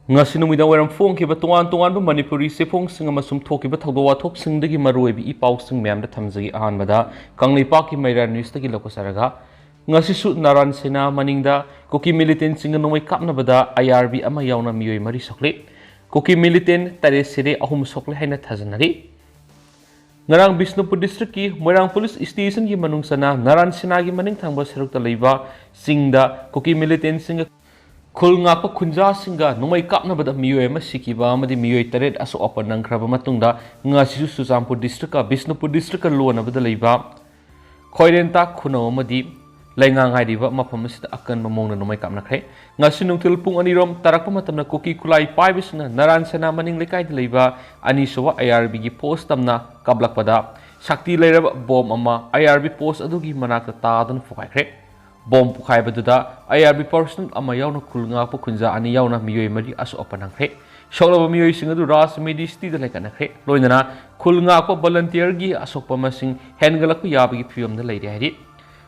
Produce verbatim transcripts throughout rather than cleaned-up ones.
ꯉꯁꯤ ꯅꯨꯃꯤꯗꯥꯡ ꯋꯥꯏꯔꯝ ꯐꯣꯡꯈꯤꯕ ꯇꯣꯉꯥꯟ ꯇꯣꯉꯥꯟꯕ ꯃꯅꯤꯄꯨꯔꯤ ꯆꯦꯐꯣꯡꯁꯤꯡ ꯑꯃꯁꯨꯡ ꯊꯣꯛꯈꯤꯕ ꯊꯧꯗꯣꯛ ꯋꯥꯊꯣꯛꯁꯤꯡꯗꯒꯤ ꯃꯔꯨꯑꯣꯏꯕ ꯏ ꯄꯥꯎꯁꯤꯡ ꯃꯌꯥꯝꯗ ꯊꯝꯖꯒꯦ꯫ ꯑꯍꯥꯟꯕꯗ ꯀꯪꯂꯩꯄꯥꯛꯀꯤ ꯃꯩꯔꯥ ꯅ꯭ꯌꯨꯁꯇꯒꯤ ꯂꯧꯈꯠꯆꯔꯒ, ꯉꯁꯤꯁꯨ ꯅꯥꯔꯥꯟ ꯁꯦꯅꯥ ꯃꯅꯤꯡꯗ ꯀꯨꯀꯤ ꯃꯤꯂꯤꯇꯦꯟꯁꯤꯡꯒ ꯅꯣꯡꯃꯩ ꯀꯥꯞꯅꯕꯗ ꯑꯥꯏ ꯑꯥꯔ ꯕꯤ ꯑꯃ ꯌꯥꯎꯅ ꯃꯤꯑꯣꯏ ꯃꯔꯤ ꯁꯣꯛꯂꯤ꯫ ꯀꯨꯀꯤ ꯃꯤꯂꯤꯇꯦꯟ ꯇꯔꯦꯠ ꯁꯤꯔꯦ, ꯑꯍꯨꯝ ꯁꯣꯛꯂꯦ ꯍꯥꯏꯅ ꯊꯥꯖꯅꯔꯤ꯫ ꯉꯔꯥꯡ ꯕꯤꯁꯅꯨꯄꯨꯔ ꯗꯤꯁꯇ꯭ꯔꯤꯛꯀꯤ ꯃꯣꯏꯔꯥꯡ ꯄꯨꯂꯤꯁ ꯁ꯭ꯇꯦꯁꯟꯒꯤ ꯃꯅꯨꯡ ꯆꯟꯅ ꯅꯥꯔꯥꯟ ꯁꯦꯅꯥꯒꯤ ꯃꯅꯤꯡ ꯊꯪꯕ ꯁꯔꯨꯛꯇ ꯂꯩꯕ ꯆꯤꯡꯗ ꯀꯨꯀꯤ ꯃꯤꯂꯤꯇꯦꯟꯁꯤꯡꯒ ꯈꯨꯜ ꯉꯥꯛꯄ ꯈꯨꯟꯖꯥꯁꯤꯡꯒ ꯅꯣꯡꯃꯩ ꯀꯥꯞꯅꯕꯗ ꯃꯤꯑꯣꯏ ꯑꯃ ꯁꯤꯈꯤꯕ ꯑꯃꯗꯤ ꯃꯤꯑꯣꯏ ꯇꯔꯦꯠ ꯑꯁꯣꯛ ꯑꯄꯟ ꯅꯪꯈ꯭ꯔꯕ ꯃꯇꯨꯡꯗ, ꯉꯁꯤꯁꯨ ꯆꯨꯔꯆꯥꯟꯄꯨꯔ ꯗꯤꯁꯇ꯭ꯔꯤꯛꯀ ꯕꯤꯁꯅꯨꯄꯨꯔ ꯗꯤꯁꯇ꯭ꯔꯤꯛꯀ ꯂꯣꯟꯅꯕꯗ ꯂꯩꯕ ꯈꯣꯏꯔꯦꯟꯇꯥ ꯈꯨꯅꯧ ꯑꯃꯗꯤ ꯂꯩꯉꯥꯡ ꯍꯥꯏꯔꯤꯕ ꯃꯐꯝ ꯑꯁꯤꯗ ꯑꯀꯟꯕ ꯃꯑꯣꯡꯗ ꯅꯣꯡꯃꯩ ꯀꯥꯞꯅꯈ꯭ꯔꯦ꯫ ꯉꯁꯤ ꯅꯨꯡꯊꯤꯜ ꯄꯨꯡ ꯑꯅꯤꯔꯣꯝ ꯇꯥꯔꯛꯄ ꯃꯇꯝꯗ ꯀꯨꯀꯤ ꯈꯨꯠꯂꯥꯏ ꯄꯥꯏꯕꯁꯤꯡꯅ ꯅꯥꯔꯥꯟ ꯁꯦꯅꯥ ꯃꯅꯤꯡ ꯂꯩꯀꯥꯏꯗ ꯂꯩꯕ ꯑꯅꯤꯁꯨꯕ ꯑꯥꯏ ꯑꯥꯔ ꯕꯤꯒꯤ ꯄꯣꯁ ꯇꯝꯅ ꯀꯥꯞꯂꯛꯄꯗ, ꯁꯛꯇꯤ ꯂꯩꯔꯕ ꯕꯣꯝ ꯑꯃ ꯑꯥꯏ ꯑꯥꯔ ꯕꯤ ꯄꯣꯁ ꯑꯗꯨꯒꯤ ꯃꯅꯥꯛꯇ ꯇꯥꯗꯨꯅ ꯄꯣꯈꯥꯏꯈ꯭ꯔꯦ꯫ ꯕꯣꯝ ꯄꯣꯈꯥꯏꯕꯗꯨꯗ ꯑꯥꯏ ꯑꯥꯔ ꯕꯤ ꯄꯔꯁꯅꯦꯜ ꯑꯃ ꯌꯥꯎꯅ ꯈꯨꯜ ꯉꯥꯛꯄ ꯈꯨꯟꯖꯥ ꯑꯅꯤ ꯌꯥꯎꯅ ꯃꯤꯑꯣꯏ ꯃꯔꯤ ꯑꯁꯣꯛ ꯑꯄꯟ ꯅꯪꯈ꯭ꯔꯦ꯫ ꯁꯣꯛꯂꯕ ꯃꯤꯑꯣꯏꯁꯤꯡ ꯑꯗꯨ ꯔꯥꯖ ꯃꯦꯗꯤ ꯁꯤꯇꯤꯗ ꯂꯩꯈꯠꯅꯈ꯭ꯔꯦ꯫ ꯂꯣꯏꯅꯅ ꯈꯨꯜ ꯉꯥꯛꯄ ꯚꯣꯂꯟꯇꯤꯌꯔꯒꯤ ꯑꯁꯣꯛꯄ ꯃꯁꯤꯡ ꯍꯦꯟꯒꯠꯂꯛꯄ ꯌꯥꯕꯒꯤ ꯐꯤꯕꯝꯗ ꯂꯩꯔꯦ ꯍꯥꯏꯔꯤ꯫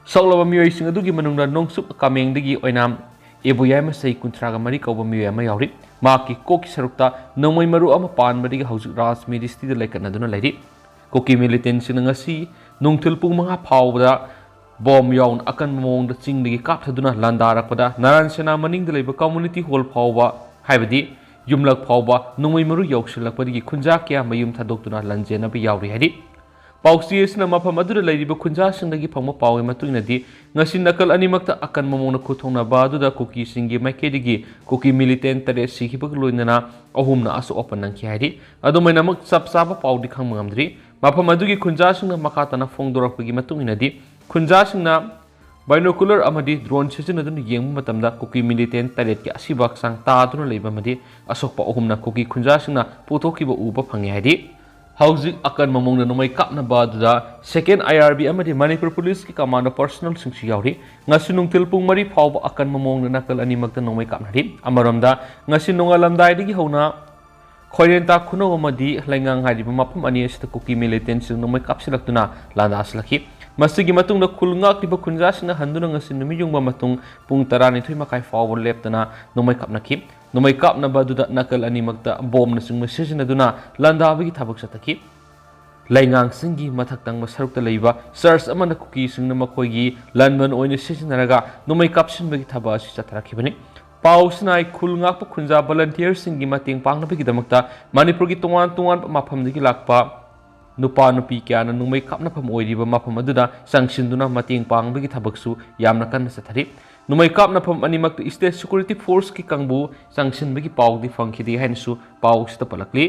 ꯁꯣꯛꯂꯕ ꯃꯤꯑꯣꯏꯁꯤꯡ ꯑꯗꯨꯒꯤ ꯃꯅꯨꯡꯗ ꯅꯣꯡꯆꯨꯞ ꯀꯥꯃꯦꯡꯗꯒꯤ ꯑꯣꯏꯅꯥꯝ ꯏꯕꯨꯌꯥꯏꯃ ꯆꯍꯤ ꯀꯨꯟꯊ꯭ꯔꯥꯒ ꯃꯔꯤ ꯀꯧꯕ ꯃꯤꯑꯣꯏ ꯑꯃ ꯌꯥꯎꯔꯤ꯫ ꯃꯍꯥꯛꯀꯤ ꯀꯣꯛꯀꯤ ꯁꯔꯨꯛꯇ ꯅꯣꯡꯃꯩ ꯃꯔꯨ ꯑꯃ ꯄꯥꯟꯕꯗꯒꯤ ꯍꯧꯖꯤꯛ ꯔꯥꯖ ꯃꯦꯗꯤ ꯁꯤꯇꯤꯗ ꯂꯩꯈꯠꯅꯗꯨꯅ ꯂꯩꯔꯤ꯫ ꯀꯨꯀꯤ ꯃꯤꯂꯤꯇꯦꯟꯁꯤꯡꯅ ꯉꯁꯤ ꯅꯨꯡꯊꯤꯜ ꯄꯨꯡ ꯃꯉꯥ ꯐꯥꯎꯕꯗ ꯕꯣꯝ ꯌꯥꯎꯅ ꯑꯀꯟꯕ ꯃꯑꯣꯡꯗ ꯆꯤꯡꯗꯒꯤ ꯀꯥꯞꯊꯗꯨꯅ ꯂꯥꯟꯗꯥꯔꯛꯄꯗ, ꯅꯥꯔꯥꯟ ꯁꯦꯅꯥ ꯃꯅꯤꯡꯗ ꯂꯩꯕ ꯀꯝꯃꯨꯅꯤꯇꯤ ꯍꯣꯜ ꯐꯥꯎꯕ, ꯍꯥꯏꯕꯗꯤ ꯌꯨꯝꯂꯛ ꯐꯥꯎꯕ ꯅꯣꯡꯃꯩ ꯃꯔꯨ ꯌꯧꯁꯤꯜꯂꯛꯄꯗꯒꯤ ꯈꯨꯟꯖꯥ ꯀꯌꯥ ꯃꯌꯨꯝ ꯊꯥꯗꯣꯛꯇꯨꯅ ꯂꯥꯟꯖꯦꯟꯅꯕ ꯌꯥꯎꯔꯤ ꯍꯥꯏꯔꯤ꯫ ꯄꯥꯎꯆꯦ ꯑꯁꯤꯅ ꯃꯐꯝ ꯑꯗꯨꯗ ꯂꯩꯔꯤꯕ ꯈꯨꯟꯖꯥꯁꯤꯡꯗꯒꯤ ꯐꯪꯕ ꯄꯥꯎꯒꯤ ꯃꯇꯨꯡ ꯏꯟꯅꯗꯤ, ꯉꯁꯤ ꯅꯥꯀꯜ ꯑꯅꯤꯃꯛꯇ ꯑꯀꯟꯕ ꯃꯑꯣꯡꯗ ꯈꯨꯠꯊꯣꯛꯅꯕ ꯑꯗꯨꯗ ꯀꯨꯀꯤꯁꯤꯡꯒꯤ ꯃꯥꯏꯀꯩꯗꯒꯤ ꯀꯨꯀꯤ ꯃꯤꯂꯤꯇꯦꯟ ꯇꯔꯦꯠ ꯁꯤꯈꯤꯕꯒ ꯂꯣꯏꯅꯅ ꯑꯍꯨꯝꯅ ꯑꯁꯣꯛ ꯑꯄꯟ ꯅꯪꯈꯤ ꯍꯥꯏꯔꯤ꯫ ꯑꯗꯨꯃꯥꯏꯅꯃꯛ ꯆꯞ ꯆꯥꯕ ꯄꯥꯎꯗꯤ ꯈꯪꯕ ꯉꯝꯗ꯭ꯔꯤ꯫ ꯃꯐꯝ ꯑꯗꯨꯒꯤ ꯈꯨꯟꯖꯥꯁꯤꯡꯅ ꯃꯈꯥ ꯇꯥꯅ ꯐꯣꯡꯗꯣꯔꯛꯄꯒꯤ ꯃꯇꯨꯡ ꯏꯟꯅꯗꯤ, ꯈꯨꯟꯖꯥꯁꯤꯡꯅ ꯕꯥꯏꯅꯣꯀꯨꯂꯔ ꯑꯃꯗꯤ ꯗ꯭ꯔꯣꯟ ꯁꯤꯖꯤꯟꯅꯗꯨꯅ ꯌꯦꯡꯕ ꯃꯇꯝꯗ ꯀꯨꯀꯤ ꯃꯤꯂꯤꯇꯦꯟ ꯇꯔꯦꯠꯀꯤ ꯑꯁꯤꯕ ꯍꯛꯆꯥꯡ ꯇꯥꯗꯨꯅ ꯂꯩꯕ ꯑꯃꯗꯤ ꯑꯁꯣꯛꯄ ꯑꯍꯨꯝꯅ ꯀꯨꯀꯤ ꯈꯨꯟꯖꯥꯁꯤꯡꯅ ꯄꯨꯊꯣꯛꯈꯤꯕ ꯎꯕ ꯐꯪꯉꯤ ꯍꯥꯏꯔꯤ꯫ ꯍꯧꯖꯤꯛ ꯑꯀꯟꯕ ꯃꯑꯣꯡꯗ ꯅꯣꯡꯃꯩ ꯀꯥꯞꯅꯕ ꯑꯗꯨꯗ ꯁꯦꯀꯦꯟ ꯑꯥꯏ ꯑꯥꯔ ꯕꯤ ꯑꯃꯗꯤ ꯃꯅꯤꯄꯨꯔ ꯄꯨꯂꯤꯁꯀꯤ ꯀꯃꯥꯟꯗꯣ ꯄꯔꯁꯅꯦꯜꯁꯤꯡꯁꯨ ꯌꯥꯎꯔꯤ꯫ ꯉꯁꯤ ꯅꯨꯡꯊꯤꯜ ꯄꯨꯡ ꯃꯔꯤ ꯐꯥꯎꯕ ꯑꯀꯟꯕ ꯃꯑꯣꯡꯗ ꯅꯥꯀꯜ ꯑꯅꯤꯃꯛꯇ ꯅꯣꯡꯃꯩ ꯀꯥꯞꯅꯔꯤ꯫ ꯑꯃꯔꯣꯝꯗ, ꯉꯁꯤ ꯅꯣꯡꯉꯥꯜꯂꯝꯗꯥꯏꯗꯒꯤ ꯍꯧꯅ ꯈꯣꯏꯔꯦꯟꯇꯥ ꯈꯨꯅꯧ ꯑꯃꯗꯤ ꯂꯩꯉꯥꯡ ꯍꯥꯏꯔꯤꯕ ꯃꯐꯝ ꯑꯅꯤ ꯑꯁꯤꯗ ꯀꯨꯀꯤ ꯃꯤꯂꯤꯇꯦꯟꯁꯤꯡ ꯅꯣꯡꯃꯩ ꯀꯥꯞꯁꯤꯜꯂꯛꯇꯨꯅ ꯂꯥꯟꯗꯥꯁꯤꯜꯂꯛꯈꯤ꯫ ꯃꯁꯤꯒꯤ ꯃꯇꯨꯡꯗ ꯈꯨꯜ ꯉꯥꯛꯂꯤꯕ ꯈꯨꯟꯖꯥꯁꯤꯡꯅ ꯍꯟꯗꯨꯅ ꯉꯁꯤ ꯅꯨꯃꯤꯠ ꯌꯨꯡꯕ ꯃꯇꯨꯡ ꯄꯨꯡ ꯇꯔꯥꯅꯤꯊꯣꯏ ꯃꯈꯥꯏ ꯐꯥꯎꯕ ꯂꯦꯞꯇꯅ ꯅꯣꯡꯃꯩ ꯀꯥꯞꯅꯈꯤ꯫ ꯅꯣꯡꯃꯩ ꯀꯥꯞꯅꯕ ꯑꯗꯨꯗ ꯅꯥꯀꯜ ꯑꯅꯤꯃꯛꯇ ꯕꯣꯝꯅꯆꯤꯡꯕ ꯁꯤꯖꯤꯟꯅꯗꯨꯅ ꯂꯥꯟꯗꯥꯕꯒꯤ ꯊꯕꯛ ꯆꯠꯊꯈꯤ꯫ ꯂꯩꯉꯥꯛꯁꯤꯡꯒꯤ ꯃꯊꯛ ꯊꯪꯕ ꯁꯔꯨꯛꯇ ꯂꯩꯕ ꯆꯔꯆ ꯑꯃꯅ ꯀꯨꯀꯤꯁꯤꯡꯅ ꯃꯈꯣꯏꯒꯤ ꯂꯥꯟꯕꯟ ꯑꯣꯏꯅ ꯁꯤꯖꯤꯟꯅꯔꯒ ꯅꯣꯡꯃꯩ ꯀꯥꯞꯁꯤꯟꯕꯒꯤ ꯊꯕꯛ ꯑꯁꯤ ꯆꯠꯊꯔꯛꯈꯤꯕꯅꯤ꯫ ꯄꯥꯎꯁꯤꯅ ꯈꯨꯜ ꯉꯥꯛꯄ ꯈꯨꯟꯖꯥ ꯚꯣꯂꯟꯇꯤꯌꯔꯁꯤꯡꯒꯤ ꯃꯇꯦꯡ ꯄꯥꯡꯅꯕꯒꯤꯗꯃꯛꯇ ꯃꯅꯤꯄꯨꯔꯒꯤ ꯇꯣꯉꯥꯟ ꯇꯣꯉꯥꯟꯕ ꯃꯐꯝꯗꯒꯤ ꯂꯥꯛꯄ ꯅꯨꯄꯥ ꯅꯨꯄꯤ ꯀꯌꯥꯅ ꯅꯣꯡꯃꯩ ꯀꯥꯞꯅꯐꯝ ꯑꯣꯏꯔꯤꯕ ꯃꯐꯝ ꯑꯗꯨꯗ ꯆꯪꯁꯤꯟꯗꯨꯅ ꯃꯇꯦꯡ ꯄꯥꯡꯕꯒꯤ ꯊꯕꯛꯁꯨ ꯌꯥꯝꯅ ꯀꯟꯅ ꯆꯠꯊꯔꯤ꯫ ꯅꯣꯡꯃꯩ ꯀꯥꯞꯅꯐꯝ ꯑꯅꯤꯃꯛꯇ state security forceꯀꯤ ꯀꯥꯡꯕꯨ ꯆꯪꯁꯤꯟꯕꯒꯤ ꯄꯥꯎꯗꯤ ꯐꯪꯈꯤꯗꯦ ꯍꯥꯏꯅꯁꯨ ꯄꯥꯎꯁꯤꯗ ꯄꯜꯂꯛꯂꯤ꯫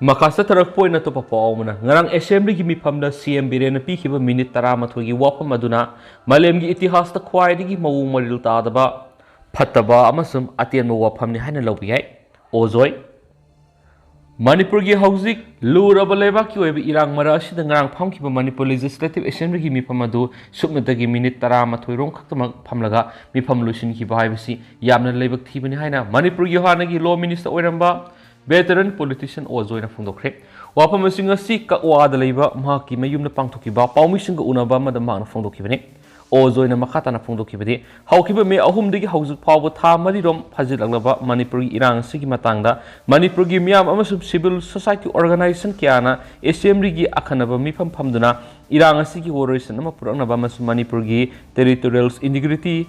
ꯃꯈꯥ ꯆꯠꯊꯔꯛꯄ ꯑꯣꯏꯅ ꯑꯇꯣꯞꯄ ꯄꯥꯎ ꯑꯃꯅ, ꯉꯔꯥꯡ ꯑꯦꯁꯦꯝꯕ꯭ꯂꯤꯒꯤ ꯃꯤꯐꯝꯗ ꯁꯤ ꯑꯦꯝ ꯕꯤꯔꯦꯟꯅ ꯄꯤꯈꯤꯕ ꯃꯤꯅꯤꯠ ꯇꯔꯥꯃꯥꯊꯣꯏꯒꯤ ꯋꯥꯐꯝ ꯑꯗꯨꯅ ꯃꯥꯂꯦꯝꯒꯤ ꯏꯇꯤꯍꯥꯁꯇ ꯈ꯭ꯋꯥꯏꯗꯒꯤ ꯃꯑꯣꯡ ꯃꯔꯤꯜ ꯇꯥꯗꯕ, ꯐꯠꯇꯕ ꯑꯃꯁꯨꯡ ꯑꯇꯦꯟꯕ ꯋꯥꯐꯝꯅꯤ ꯍꯥꯏꯅ ꯂꯧꯕ ꯌꯥꯏ꯫ ꯑꯣꯖꯣꯏ꯫ ꯃꯅꯤꯄꯨꯔꯒꯤ ꯍꯧꯖꯤꯛ ꯂꯨꯔꯕ ꯂꯩꯕꯥꯛꯀꯤ ꯑꯣꯏꯕ ꯏꯔꯥꯡ ꯃꯔꯛ ꯑꯁꯤꯗ ꯉꯔꯥꯡ ꯐꯝꯈꯤꯕ ꯃꯅꯤꯄꯨꯔ ꯂꯦꯖꯤꯁꯂꯦꯇꯤꯚ ꯑꯦꯁꯦꯝꯕ꯭ꯂꯤꯒꯤ ꯃꯤꯐꯝ ꯑꯗꯨ ꯁꯨꯞꯅꯇꯒꯤ ꯃꯤꯅꯤꯠ ꯇꯔꯥꯃꯥꯊꯣꯏ ꯔꯣꯝ ꯈꯛꯇꯃꯛ ꯐꯝꯂꯒ ꯃꯤꯐꯝ ꯂꯣꯏꯁꯤꯟꯈꯤꯕ ꯍꯥꯏꯕꯁꯤ ꯌꯥꯝꯅ ꯂꯥꯏꯕꯛ ꯊꯤꯕꯅꯤ ꯍꯥꯏꯅ ꯃꯅꯤꯄꯨꯔꯒꯤ ꯍꯥꯟꯅꯒꯤ ꯂꯣ ꯃꯤꯅꯤꯁꯇꯔ ꯑꯣꯏꯔꯝꯕ veteran politician ꯑꯣꯖꯣꯏꯅ ꯐꯣꯡꯗꯣꯛꯈ꯭ꯔꯦ꯫ ꯋꯥꯐꯝ ꯑꯁꯤ ꯉꯁꯤ ꯀꯛꯋꯥꯗ ꯂꯩꯕ ꯃꯍꯥꯛꯀꯤ ꯃꯌꯨꯝꯗ ꯄꯥꯡꯊꯣꯛꯈꯤꯕ ꯄꯥꯎꯃꯤꯁꯤꯡꯒ ꯎꯅꯕ ꯑꯃꯗ ꯃꯍꯥꯛꯅ ꯐꯣꯡꯗꯣꯛꯈꯤꯕꯅꯤ꯫ ꯑꯣꯖꯣꯏꯅ ꯃꯈꯥ ꯇꯥꯅ ꯐꯣꯡꯗꯣꯛꯈꯤꯕꯗꯤ, ꯍꯧꯈꯤꯕ ꯃꯦ ꯑꯍꯨꯝꯗꯒꯤ ꯍꯧꯖꯤꯛ ꯐꯥꯎꯕ ꯊꯥ ꯃꯔꯤꯔꯣꯝ ꯐꯥꯖꯤꯜꯂꯛꯂꯕ ꯃꯅꯤꯄꯨꯔꯒꯤ ꯏꯔꯥꯡ ꯑꯁꯤꯒꯤ ꯃꯇꯥꯡꯗ ꯃꯅꯤꯄꯨꯔꯒꯤ ꯃꯤꯌꯥꯝ ꯑꯃꯁꯨꯡ civil society organization ꯀꯌꯥꯅ ꯑꯦꯁꯦꯝꯕ꯭ꯂꯤꯒꯤ ꯑꯈꯟꯅꯕ ꯃꯤꯐꯝ ꯐꯝꯗꯨꯅ ꯏꯔꯥꯡ ꯑꯁꯤꯒꯤ ꯋꯥꯔꯣꯏꯁꯤꯟ ꯑꯃ ꯄꯨꯔꯛꯅꯕ ꯑꯃꯁꯨꯡ ꯃꯅꯤꯄꯨꯔꯒꯤ territorial integrity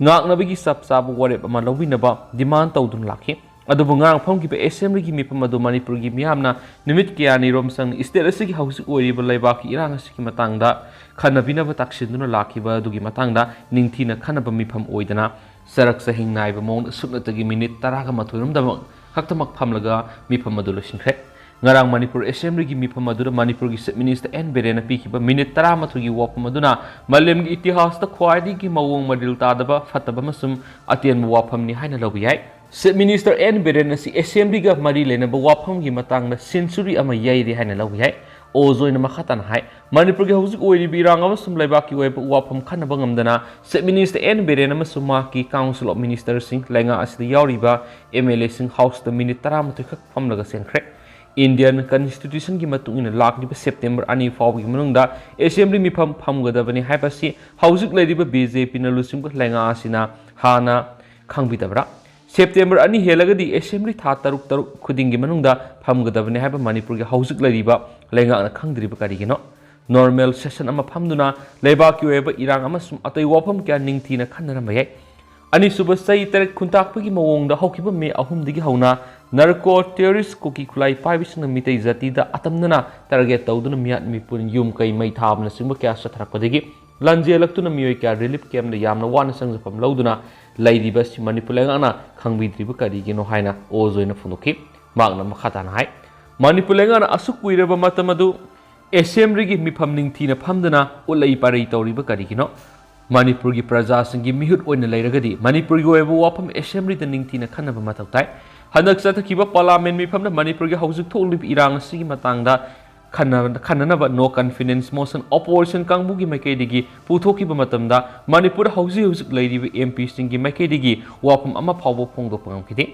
ꯉꯥꯛꯅꯕꯒꯤ ꯆꯞ ꯆꯥꯕ ꯋꯥꯔꯦꯞ ꯑꯃ ꯂꯧꯕꯤꯅꯕ demand ꯇꯧꯗꯨꯅ ꯂꯥꯛꯈꯤ꯫ ꯑꯗꯨꯕꯨ ꯉꯔꯥꯡ ꯐꯝꯈꯤꯕ ꯑꯦꯁꯦꯝꯕ꯭ꯂꯤꯒꯤ ꯃꯤꯐꯝ ꯑꯗꯨ ꯃꯅꯤꯄꯨꯔꯒꯤ ꯃꯤꯌꯥꯝꯅ ꯅꯨꯃꯤꯠ ꯀꯌꯥꯅꯤꯔꯣꯝ ꯆꯪꯅ state ꯑꯁꯤꯒꯤ ꯍꯧꯖꯤꯛ ꯑꯣꯏꯔꯤꯕ ꯂꯩꯕꯥꯛꯀꯤ ꯏꯔꯥꯡ ꯑꯁꯤꯒꯤ ꯃꯇꯥꯡꯗ ꯈꯟꯅꯕꯤꯅꯕ ꯇꯥꯛꯁꯤꯟꯗꯨꯅ ꯂꯥꯛꯈꯤꯕ ꯑꯗꯨꯒꯤ ꯃꯇꯥꯡꯗ ꯅꯤꯡꯊꯤꯅ ꯈꯟꯅꯕ ꯃꯤꯐꯝ ꯑꯣꯏꯗꯅ ꯆꯔꯛ ꯆꯍꯤꯡ ꯅꯥꯏꯕ ꯃꯑꯣꯡꯗ ꯁꯨꯞꯅꯇꯒꯤ ꯃꯤꯅꯤꯠ ꯇꯔꯥꯒ ꯃꯥꯊꯣꯏꯔꯣꯝꯗꯃꯛ ꯈꯛꯇꯃꯛ ꯐꯝꯂꯒ ꯃꯤꯐꯝ ꯑꯗꯨ ꯂꯣꯏꯁꯤꯟꯈ꯭ꯔꯦ꯫ ꯉꯔꯥꯡ ꯃꯅꯤꯄꯨꯔ ꯑꯦꯁꯦꯝꯕ꯭ꯂꯤꯒꯤ ꯃꯤꯐꯝ ꯑꯗꯨꯗ ꯃꯅꯤꯄꯨꯔꯒꯤ Chief Minister ꯑꯦꯟ ꯕꯤꯔꯦꯟꯅ ꯄꯤꯈꯤꯕ ꯃꯤꯅꯤꯠ ꯇꯔꯥꯃꯥꯊꯣꯏꯒꯤ ꯋꯥꯐꯝ ꯑꯗꯨꯅ ꯃꯥꯂꯦꯝꯒꯤ ꯏꯇꯤꯍꯥꯁꯇ ꯈ꯭ꯋꯥꯏꯗꯒꯤ ꯃꯑꯣꯡ ꯃꯔꯤꯜ ꯇꯥꯗꯕ, ꯐꯠꯇꯕ ꯑꯃꯁꯨꯡ ꯑꯇꯦꯟꯕ ꯋꯥꯐꯝꯅꯤ ꯍꯥꯏꯅ ꯂꯧꯕ ꯌꯥꯏ꯫ Chief Minister ꯑꯦꯟ ꯕꯤꯔꯦꯟ ꯑꯁꯤ ꯑꯦꯁꯦꯝꯕ꯭ꯂꯤꯒ ꯃꯔꯤ ꯂꯩꯅꯕ ꯋꯥꯐꯝꯒꯤ ꯃꯇꯥꯡꯗ ꯁꯦꯟꯆꯨꯔꯤ ꯑꯃ ꯌꯩꯔꯦ ꯍꯥꯏꯅ ꯂꯧꯕ ꯌꯥꯏ꯫ ꯑꯣꯖꯣꯏꯅ ꯃꯈꯥ ꯇꯥꯅ ꯍꯥꯏ, ꯃꯅꯤꯄꯨꯔꯒꯤ ꯍꯧꯖꯤꯛ ꯑꯣꯏꯔꯤꯕ ꯏꯔꯥꯡ ꯑꯃꯁꯨꯡ ꯂꯩꯕꯥꯛꯀꯤ ꯑꯣꯏꯕ ꯋꯥꯐꯝ ꯈꯟꯅꯕ ꯉꯝꯗꯅ Chief Minister ꯑꯦꯟ ꯕꯤꯔꯦꯟ ꯑꯃꯁꯨꯡ ꯃꯍꯥꯛꯀꯤ Council of Ministerꯁꯤꯡ, ꯂꯩꯉꯥꯛ ꯑꯁꯤꯗ ꯌꯥꯎꯔꯤꯕ ꯑꯦꯝ ꯑꯦꯜ ꯑꯦꯁꯤꯡ ꯍꯥꯎꯁꯇ ꯃꯤꯅꯤꯠ ꯇꯔꯥꯃꯥꯊꯣꯏ ꯈꯛ ꯐꯝꯂꯒ ꯆꯦꯟꯈ꯭ꯔꯦ꯫ Indian Constitution ꯒꯤ ꯃꯇꯨꯡ ꯏꯟꯅ ꯂꯥꯛꯂꯤꯕ September ꯑꯅꯤ ꯐꯥꯎꯕꯒꯤ ꯃꯅꯨꯡꯗ Assembly ꯃꯤꯐꯝ ꯐꯝꯒꯗꯕꯅꯤ ꯍꯥꯏꯕꯁꯤ ꯍꯧꯖꯤꯛ ꯂꯩꯔꯤꯕ B J P ꯅ ꯂꯨꯆꯤꯡꯕ ꯂꯩꯉꯥꯛ ꯑꯁꯤꯅ ꯍꯥꯟꯅ ꯈꯪꯕꯤꯗꯕ꯭ꯔꯥ? September ꯑꯅꯤ ꯍꯦꯜꯂꯒꯗꯤ Assembly ꯊꯥ ꯇꯔꯨꯛ ꯇꯔꯨꯛ ꯈꯨꯗꯤꯡꯒꯤ ꯃꯅꯨꯡꯗ ꯐꯝꯒꯗꯕꯅꯤ ꯍꯥꯏꯕ ꯃꯅꯤꯄꯨꯔꯒꯤ ꯍꯧꯖꯤꯛ ꯂꯩꯔꯤꯕ ꯂꯩꯉꯥꯛꯅ ꯈꯪꯗ꯭ꯔꯤꯕ ꯀꯔꯤꯒꯤꯅꯣ? Normal session ꯑꯃ ꯐꯝꯗꯨꯅ ꯂꯩꯕꯥꯛꯀꯤ ꯑꯣꯏꯕ ꯏꯔꯥꯡ ꯑꯃꯁꯨꯡ ꯑꯇꯩ ꯋꯥꯐꯝ ꯀꯌꯥ ꯅꯤꯡꯊꯤꯅ ꯈꯟꯅꯔꯝꯕ ꯌꯥꯏ꯫ ꯑꯅꯤꯁꯨꯕ ꯆꯍꯤ ꯇꯔꯦꯠ ꯈꯨꯟꯇꯥꯛꯄꯒꯤ ꯃꯑꯣꯡꯗ ꯍꯧꯈꯤꯕ May ꯑꯍꯨꯝꯗꯒꯤ ꯍꯧꯅ narco terrorist ꯀꯨꯀꯤ ꯈꯨꯠꯂꯥꯏ ꯄꯥꯏꯕꯁꯤꯡꯅ ꯃꯤꯇꯩ ꯖꯥꯇꯤꯗ ꯑꯇꯝꯅꯅ target ꯇꯧꯗꯨꯅ ꯃꯤꯍꯥꯠ ꯃꯤꯄꯨꯟ, ꯌꯨꯝ ꯀꯩ ꯃꯩ ꯊꯥꯕꯅꯆꯤꯡꯕ ꯀꯌꯥ ꯆꯠꯊꯔꯛꯄꯗꯒꯤ ꯂꯥꯟꯖꯦꯜꯂꯛꯇꯨꯅ ꯃꯤꯑꯣꯏ ꯀꯌꯥ relief camp ꯇ ꯌꯥꯝꯅ ꯋꯥꯅ ꯆꯪꯖꯐꯝ ꯂꯧꯗꯨꯅ ꯂꯩꯔꯤꯕ ꯑꯁꯤ ꯃꯅꯤꯄꯨꯔ ꯂꯩꯉꯥꯛꯅ ꯈꯪꯕꯤꯗ꯭ꯔꯤꯕ ꯀꯔꯤꯒꯤꯅꯣ ꯍꯥꯏꯅ ꯑꯣꯖ ꯑꯣꯏꯅ ꯐꯣꯡꯗꯣꯛꯈꯤ꯫ ꯃꯍꯥꯛꯅ ꯃꯈꯥ ꯇꯥꯅ ꯍꯥꯏ, ꯃꯅꯤꯄꯨꯔ ꯂꯩꯉꯥꯛꯅ ꯑꯁꯨꯛ ꯀꯨꯏꯔꯕ ꯃꯇꯝ ꯑꯗꯨ Assembly ꯒꯤ ꯃꯤꯐꯝ ꯅꯤꯡꯊꯤꯅ ꯐꯝꯗꯨꯅ ꯎꯠꯂꯩ ꯄꯥꯔꯩ ꯇꯧꯔꯤꯕ ꯀꯔꯤꯒꯤꯅꯣ? ꯃꯅꯤꯄꯨꯔꯒꯤ ꯄ꯭ꯔꯖꯥꯁꯤꯡꯒꯤ ꯃꯤꯍꯨꯠ ꯑꯣꯏꯅ ꯂꯩꯔꯒꯗꯤ ꯃꯅꯤꯄꯨꯔꯒꯤ ꯑꯣꯏꯕ ꯋꯥꯐꯝ Assembly ꯗ ꯅꯤꯡꯊꯤꯅ ꯈꯟꯅꯕ ꯃꯊꯧ ꯇꯥꯏ꯫ ꯍꯟꯗꯛ ꯆꯠꯊꯈꯤꯕ Parliament ꯃꯤꯐꯝꯗ ꯃꯅꯤꯄꯨꯔꯒꯤ ꯍꯧꯖꯤꯛ ꯊꯣꯛꯂꯤꯕ ꯏꯔꯥꯡ ꯑꯁꯤꯒꯤ ꯃꯇꯥꯡꯗ ꯈꯟꯅ-, ꯈꯟꯅꯅꯕ no confidence motion opposition ꯀꯥꯡꯕꯨꯒꯤ ꯃꯥꯏꯀꯩꯗꯒꯤ ꯄꯨꯊꯣꯛꯈꯤꯕ ꯃꯇꯝꯗ ꯃꯅꯤꯄꯨꯔꯗ ꯍꯧꯖꯤꯛ ꯍꯧꯖꯤꯛ ꯂꯩꯔꯤꯕ M P ꯁꯤꯡꯒꯤ ꯃꯥꯏꯀꯩꯗꯒꯤ ꯋꯥꯐꯝ ꯑꯃ ꯐꯥꯎꯕ ꯐꯣꯡꯗꯣꯛꯄ ꯉꯝꯈꯤꯗꯦ꯫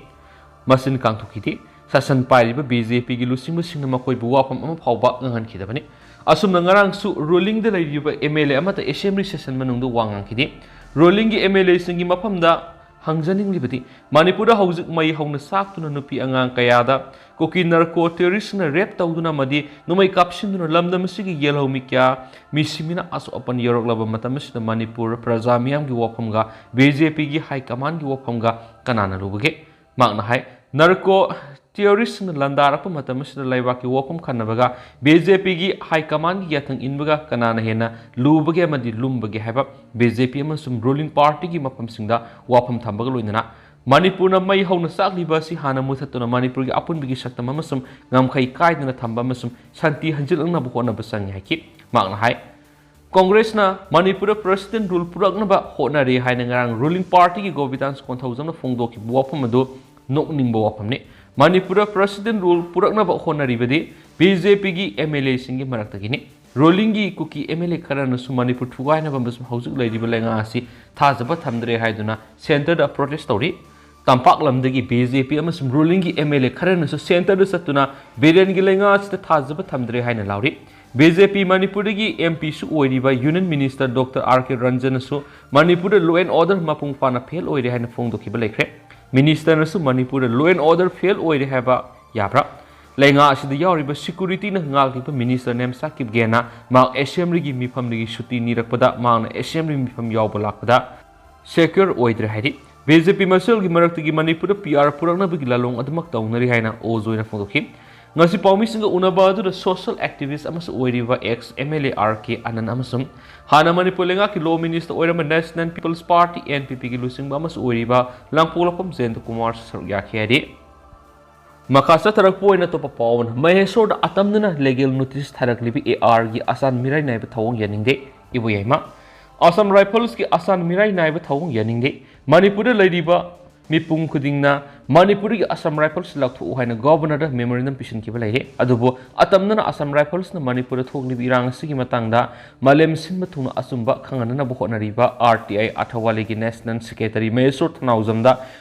ꯃꯁꯤꯟ ꯀꯥꯡꯊꯣꯛꯈꯤꯗꯦ꯫ ꯁꯥꯁꯟ ꯄꯥꯏꯔꯤꯕ B J P ꯒꯤ ꯂꯨꯆꯤꯡꯕꯁꯤꯡꯅ ꯃꯈꯣꯏꯕꯨ ꯋꯥꯐꯝ ꯑꯃ ꯐꯥꯎꯕ ꯉꯥꯡꯍꯟꯈꯤꯗꯕꯅꯤ꯫ ꯑꯁꯨꯝꯅ ꯉꯔꯥꯡꯁꯨ ruling ꯗ ꯂꯩꯔꯤꯕ M L A ꯑꯃꯠꯇ Assembly session ꯃꯅꯨꯡꯗ ꯋꯥ ꯉꯥꯡꯈꯤꯗꯦ꯫ Ruling ꯒꯤ M L A ꯁꯤꯡꯒꯤ ꯃꯐꯝꯗ ꯍꯪꯖꯅꯤꯡꯂꯤꯕꯗꯤ, ꯃꯅꯤꯄꯨꯔꯗ ꯍꯧꯖꯤꯛ ꯃꯩ ꯍꯧꯅ ꯆꯥꯛꯇꯨꯅ ꯅꯨꯄꯤ ꯑꯉꯥꯡ ꯀꯌꯥꯗ ꯀꯨꯀꯤ narco terrorist ꯁꯤꯡꯅ rape ꯇꯧꯗꯨꯅ ꯑꯃꯗꯤ ꯅꯣꯡꯃꯩ ꯀꯥꯞꯁꯤꯟꯗꯨꯅ ꯂꯝꯗꯝ ꯑꯁꯤꯒꯤ ꯌꯦꯜꯍꯧꯃꯤ ꯀꯌꯥ ꯃꯤꯁꯤꯡ ꯃꯤꯅ ꯑꯁꯣꯛ ꯑꯄꯟ ꯌꯧꯔꯛꯂꯕ ꯃꯇꯝ ꯑꯁꯤꯗ ꯃꯅꯤꯄꯨꯔ ꯄ꯭ꯔꯖꯥ ꯃꯤꯌꯥꯝꯒꯤ ꯋꯥꯐꯝꯒ B J P ꯒꯤ high command ꯒꯤ ꯋꯥꯐꯝꯒ ꯀꯅꯥꯅ ꯂꯨꯕꯒꯦ? ꯃꯍꯥꯛꯅ ꯍꯥꯏ, narco terrorist ꯁꯤꯡꯅ ꯂꯥꯟꯗꯥꯔꯛꯄ ꯃꯇꯝ ꯑꯁꯤꯗ ꯂꯩꯕꯥꯛꯀꯤ ꯋꯥꯐꯝ ꯈꯟꯅꯕꯒ B J P ꯒꯤ high command ꯒꯤ ꯌꯥꯊꯪ ꯏꯟꯕꯒ ꯀꯅꯥꯅ ꯍꯦꯟꯅ ꯂꯨꯕꯒꯦ ꯑꯃꯗꯤ ꯂꯨꯝꯕꯒꯦ ꯍꯥꯏꯕ B J P ꯑꯃꯁꯨꯡ ruling party ꯒꯤ ꯃꯐꯝꯁꯤꯡꯗ ꯋꯥꯐꯝ ꯊꯝꯕꯒ ꯂꯣꯏꯅꯅ ꯃꯅꯤꯄꯨꯔꯅ ꯃꯩ ꯍꯧꯅ ꯆꯥꯛꯂꯤꯕ ꯑꯁꯤ ꯍꯥꯟꯅ ꯃꯨꯊꯠꯇꯨꯅ ꯃꯅꯤꯄꯨꯔꯒꯤ ꯑꯄꯨꯟꯕꯒꯤ ꯁꯛꯇꯝ ꯑꯃꯁꯨꯡ ꯉꯝꯈꯩ ꯀꯥꯏꯗꯅ ꯊꯝꯕ ꯑꯃꯁꯨꯡ ꯁꯥꯟꯇꯤ ꯍꯟꯖꯤꯜꯂꯛꯅꯕ ꯍꯣꯠꯅꯕ ꯆꯪꯏ ꯍꯥꯏꯈꯤ꯫ ꯃꯍꯥꯛꯅ ꯍꯥꯏ, ꯀꯣꯡꯒ꯭ꯔꯦꯁꯅ ꯃꯅꯤꯄꯨꯔꯗ President rule ꯄꯨꯔꯛꯅꯕ ꯍꯣꯠꯅꯔꯤ ꯍꯥꯏꯅ ꯉꯔꯥꯡ ruling party ꯒꯤ ꯒꯣꯕꯤꯟꯗꯥꯁ ꯀꯣꯟꯊꯧꯖꯝꯅ ꯐꯣꯡꯗꯣꯛꯈꯤꯕ ꯋꯥꯐꯝ ꯑꯗꯨ ꯅꯣꯛꯅꯤꯡꯕ ꯋꯥꯐꯝꯅꯤ꯫ ꯃꯅꯤꯄꯨꯔꯗ President rule ꯄꯨꯔꯛꯅꯕ ꯍꯣꯠꯅꯔꯤꯕꯗꯤ B J P ꯒꯤ M L A ꯁꯤꯡꯒꯤ ꯃꯔꯛꯇꯒꯤꯅꯤ꯫ Ruling ꯒꯤ ꯀꯨꯀꯤ M L A ꯈꯔꯅꯁꯨ ꯃꯅꯤꯄꯨꯔ ꯊꯨꯒꯥꯏꯅꯕ ꯑꯃꯁꯨꯡ ꯍꯧꯖꯤꯛ ꯂꯩꯔꯤꯕ ꯂꯩꯉꯥꯛ ꯑꯁꯤ ꯊꯥꯖꯕ ꯊꯝꯗ꯭ꯔꯦ ꯍꯥꯏꯗꯨꯅ centre ꯗ protest ꯇꯧꯔꯤ꯫ ꯇꯝꯄꯥꯛ ꯂꯝꯗꯒꯤ ꯕꯤ ꯖꯦ ꯄꯤ ꯑꯃꯁꯨꯡ ꯔꯨꯂꯤꯡꯒꯤ ꯑꯦꯝ ꯑꯦꯜ ꯑꯦ ꯈꯔꯅꯁꯨ ꯁꯦꯟꯇꯔꯗ ꯆꯠꯇꯨꯅ ꯕꯤꯔꯦꯟꯒꯤ ꯂꯩꯉꯥꯛ ꯑꯁꯤꯗ ꯊꯥꯖꯕ ꯊꯝꯗ꯭ꯔꯦ ꯍꯥꯏꯅ ꯂꯥꯎꯔꯤ꯫ ꯕꯤ ꯖꯦ ꯄꯤ ꯃꯅꯤꯄꯨꯔꯗꯒꯤ ꯑꯦꯝ ꯄꯤꯁꯨ ꯑꯣꯏꯔꯤꯕ ꯌꯨꯅꯤꯌꯟ ꯃꯤꯅꯤꯁꯇꯔ ꯗꯣꯛꯇꯔ ꯑꯥꯔ ꯀꯦ ꯔꯟꯖꯟꯅꯁꯨ ꯃꯅꯤꯄꯨꯔꯗ law and order ꯃꯄꯨꯡ ꯐꯥꯅ ꯐꯦꯜ ꯑꯣꯏꯔꯦ ꯍꯥꯏꯅ ꯐꯣꯡꯗꯣꯛꯈꯤꯕ ꯂꯩꯈ꯭ꯔꯦ꯫ ꯃꯤꯅꯤꯁꯇꯔꯅꯁꯨ ꯃꯅꯤꯄꯨꯔꯗ law and order ꯐꯦꯜ ꯑꯣꯏꯔꯦ ꯍꯥꯏꯕ ꯌꯥꯕ꯭ꯔꯥ? ꯂꯩꯉꯥꯛ ꯑꯁꯤꯗ ꯌꯥꯎꯔꯤꯕ ꯁꯦꯀ꯭ꯌꯨꯔꯤꯇꯤꯅ ꯉꯥꯛꯂꯤꯕ ꯃꯤꯅꯤꯁꯇꯔ ꯅꯦꯝꯁꯥ ꯀꯤꯞꯒꯦꯅ ꯃꯍꯥꯛ ꯑꯦꯁꯦꯝꯕ꯭ꯂꯤꯒꯤ ꯃꯤꯐꯝꯗꯒꯤ ꯁꯨꯇꯤ ꯅꯤꯔꯛꯄꯗ ꯃꯍꯥꯛꯅ ꯑꯦꯁꯦꯝꯕ꯭ꯂꯤ ꯃꯤꯐꯝ ꯌꯥꯎꯕ ꯂꯥꯛꯄꯗ ꯁꯦꯀ꯭ꯌꯨꯔ ꯑꯣꯏꯗ꯭ꯔꯦ ꯍꯥꯏꯔꯤ꯫ ꯕꯤ ꯖꯦ ꯄꯤ ꯃꯁꯦꯜꯒꯤ ꯃꯔꯛꯇꯒꯤ ꯃꯅꯤꯄꯨꯔꯗ ꯄꯤ ꯑꯥꯔ ꯄꯨꯔꯛꯅꯕꯒꯤ ꯂꯥꯂꯣꯡ ꯑꯗꯨꯃꯛ ꯇꯧꯅꯔꯤ ꯍꯥꯏꯅ ꯑꯣ ꯖꯣꯏꯅ ꯐꯣꯡꯗꯣꯛꯈꯤ꯫ ꯉꯁꯤ ꯄꯥꯎꯃꯤꯁꯤꯡꯒ ꯎꯅꯕ ꯑꯗꯨꯗ ꯁꯣꯁꯤꯌꯦꯜ ꯑꯦꯛꯇꯤꯚꯤꯁ ꯑꯃꯁꯨ ꯑꯣꯏꯔꯤꯕ ex M L A R K ꯑꯅꯟ ꯑꯃꯁꯨꯡ ꯍꯥꯟꯅ ꯃꯅꯤꯄꯨꯔ ꯂꯩꯉꯥꯛꯀꯤ ꯂꯣ ꯃꯤꯅꯤꯁꯇꯔ ꯑꯣꯏꯔꯝꯕ national peoples party, N P ꯄꯤꯒꯤ ꯂꯨꯆꯤꯡꯕ ꯑꯃꯁꯨ ꯑꯣꯏꯔꯤꯕ ꯂꯥꯡꯄꯣꯛꯂꯥꯛꯄꯝ ꯖꯌꯟꯇ ꯀꯨꯃꯥꯔꯁꯨ ꯁꯔꯨꯛ ꯌꯥꯈꯤ ꯍꯥꯏꯔꯤ꯫ ꯃꯈꯥ ꯆꯠꯊꯔꯛꯄ ꯑꯣꯏꯅ ꯑꯇꯣꯞꯄ ꯄꯥꯎ ꯑꯃꯅ, ꯃꯍꯦꯁꯣꯔꯗ ꯑꯇꯝꯅꯅ ꯂꯤꯒꯦꯜ ꯅꯣꯇꯤꯁ ꯊꯥꯔꯛꯂꯤꯕ ꯑꯦ ꯑꯥꯔꯒꯤ ꯑꯁꯥꯟ ꯃꯤꯔꯥꯏ ꯅꯥꯏꯕ ꯊꯧꯑꯣꯡ ꯌꯥꯅꯤꯡꯗꯦ꯫ ꯏꯕꯣꯌꯥꯏꯃ, ꯑꯁꯥꯝ ꯔꯥꯏꯐꯜꯁꯀꯤ ꯑꯁꯥꯟ ꯃꯤꯔꯥꯏ ꯅꯥꯏꯕ ꯊꯧꯑꯣꯡ ꯌꯥꯅꯤꯡꯗꯦ꯫ ꯃꯅꯤꯄꯨꯔꯗ ꯂꯩꯔꯤꯕ ꯃꯤꯄꯨꯝ ꯈꯨꯗꯤꯡꯅ ꯃꯅꯤꯄꯨꯔꯗꯒꯤ ꯑꯁꯥꯝ ꯔꯥꯏꯐꯜꯁ ꯂꯧꯊꯣꯛꯎ ꯍꯥꯏꯅ ꯒꯣꯚꯔꯅꯔꯗ ꯃꯦꯃꯣꯔꯦꯟꯗꯝ ꯄꯤꯁꯤꯟꯈꯤꯕ ꯂꯩꯔꯦ꯫ ꯑꯗꯨꯕꯨ ꯑꯇꯝꯅꯅ ꯑꯁꯥꯝ ꯔꯥꯏꯐꯜꯁꯅ ꯃꯅꯤꯄꯨꯔꯗ ꯊꯣꯛꯂꯤꯕ ꯏꯔꯥꯡ ꯑꯁꯤꯒꯤ ꯃꯇꯥꯡꯗ ꯃꯥꯂꯦꯝ ꯁꯤꯟꯕ ꯊꯨꯡꯅ ꯑꯆꯨꯝꯕ ꯈꯪꯍꯟꯅꯅꯕ ꯍꯣꯠꯅꯔꯤꯕ ꯑꯥꯔ ꯇꯤ ꯑꯥꯏ ꯑꯊꯋꯥꯂꯤꯒꯤ ꯅꯦꯁꯅꯦꯜ ꯁꯦꯀ꯭ꯔꯦꯇꯔꯤ ꯃꯍꯦꯁꯣꯔ ꯊꯅꯥꯎꯖꯝꯗ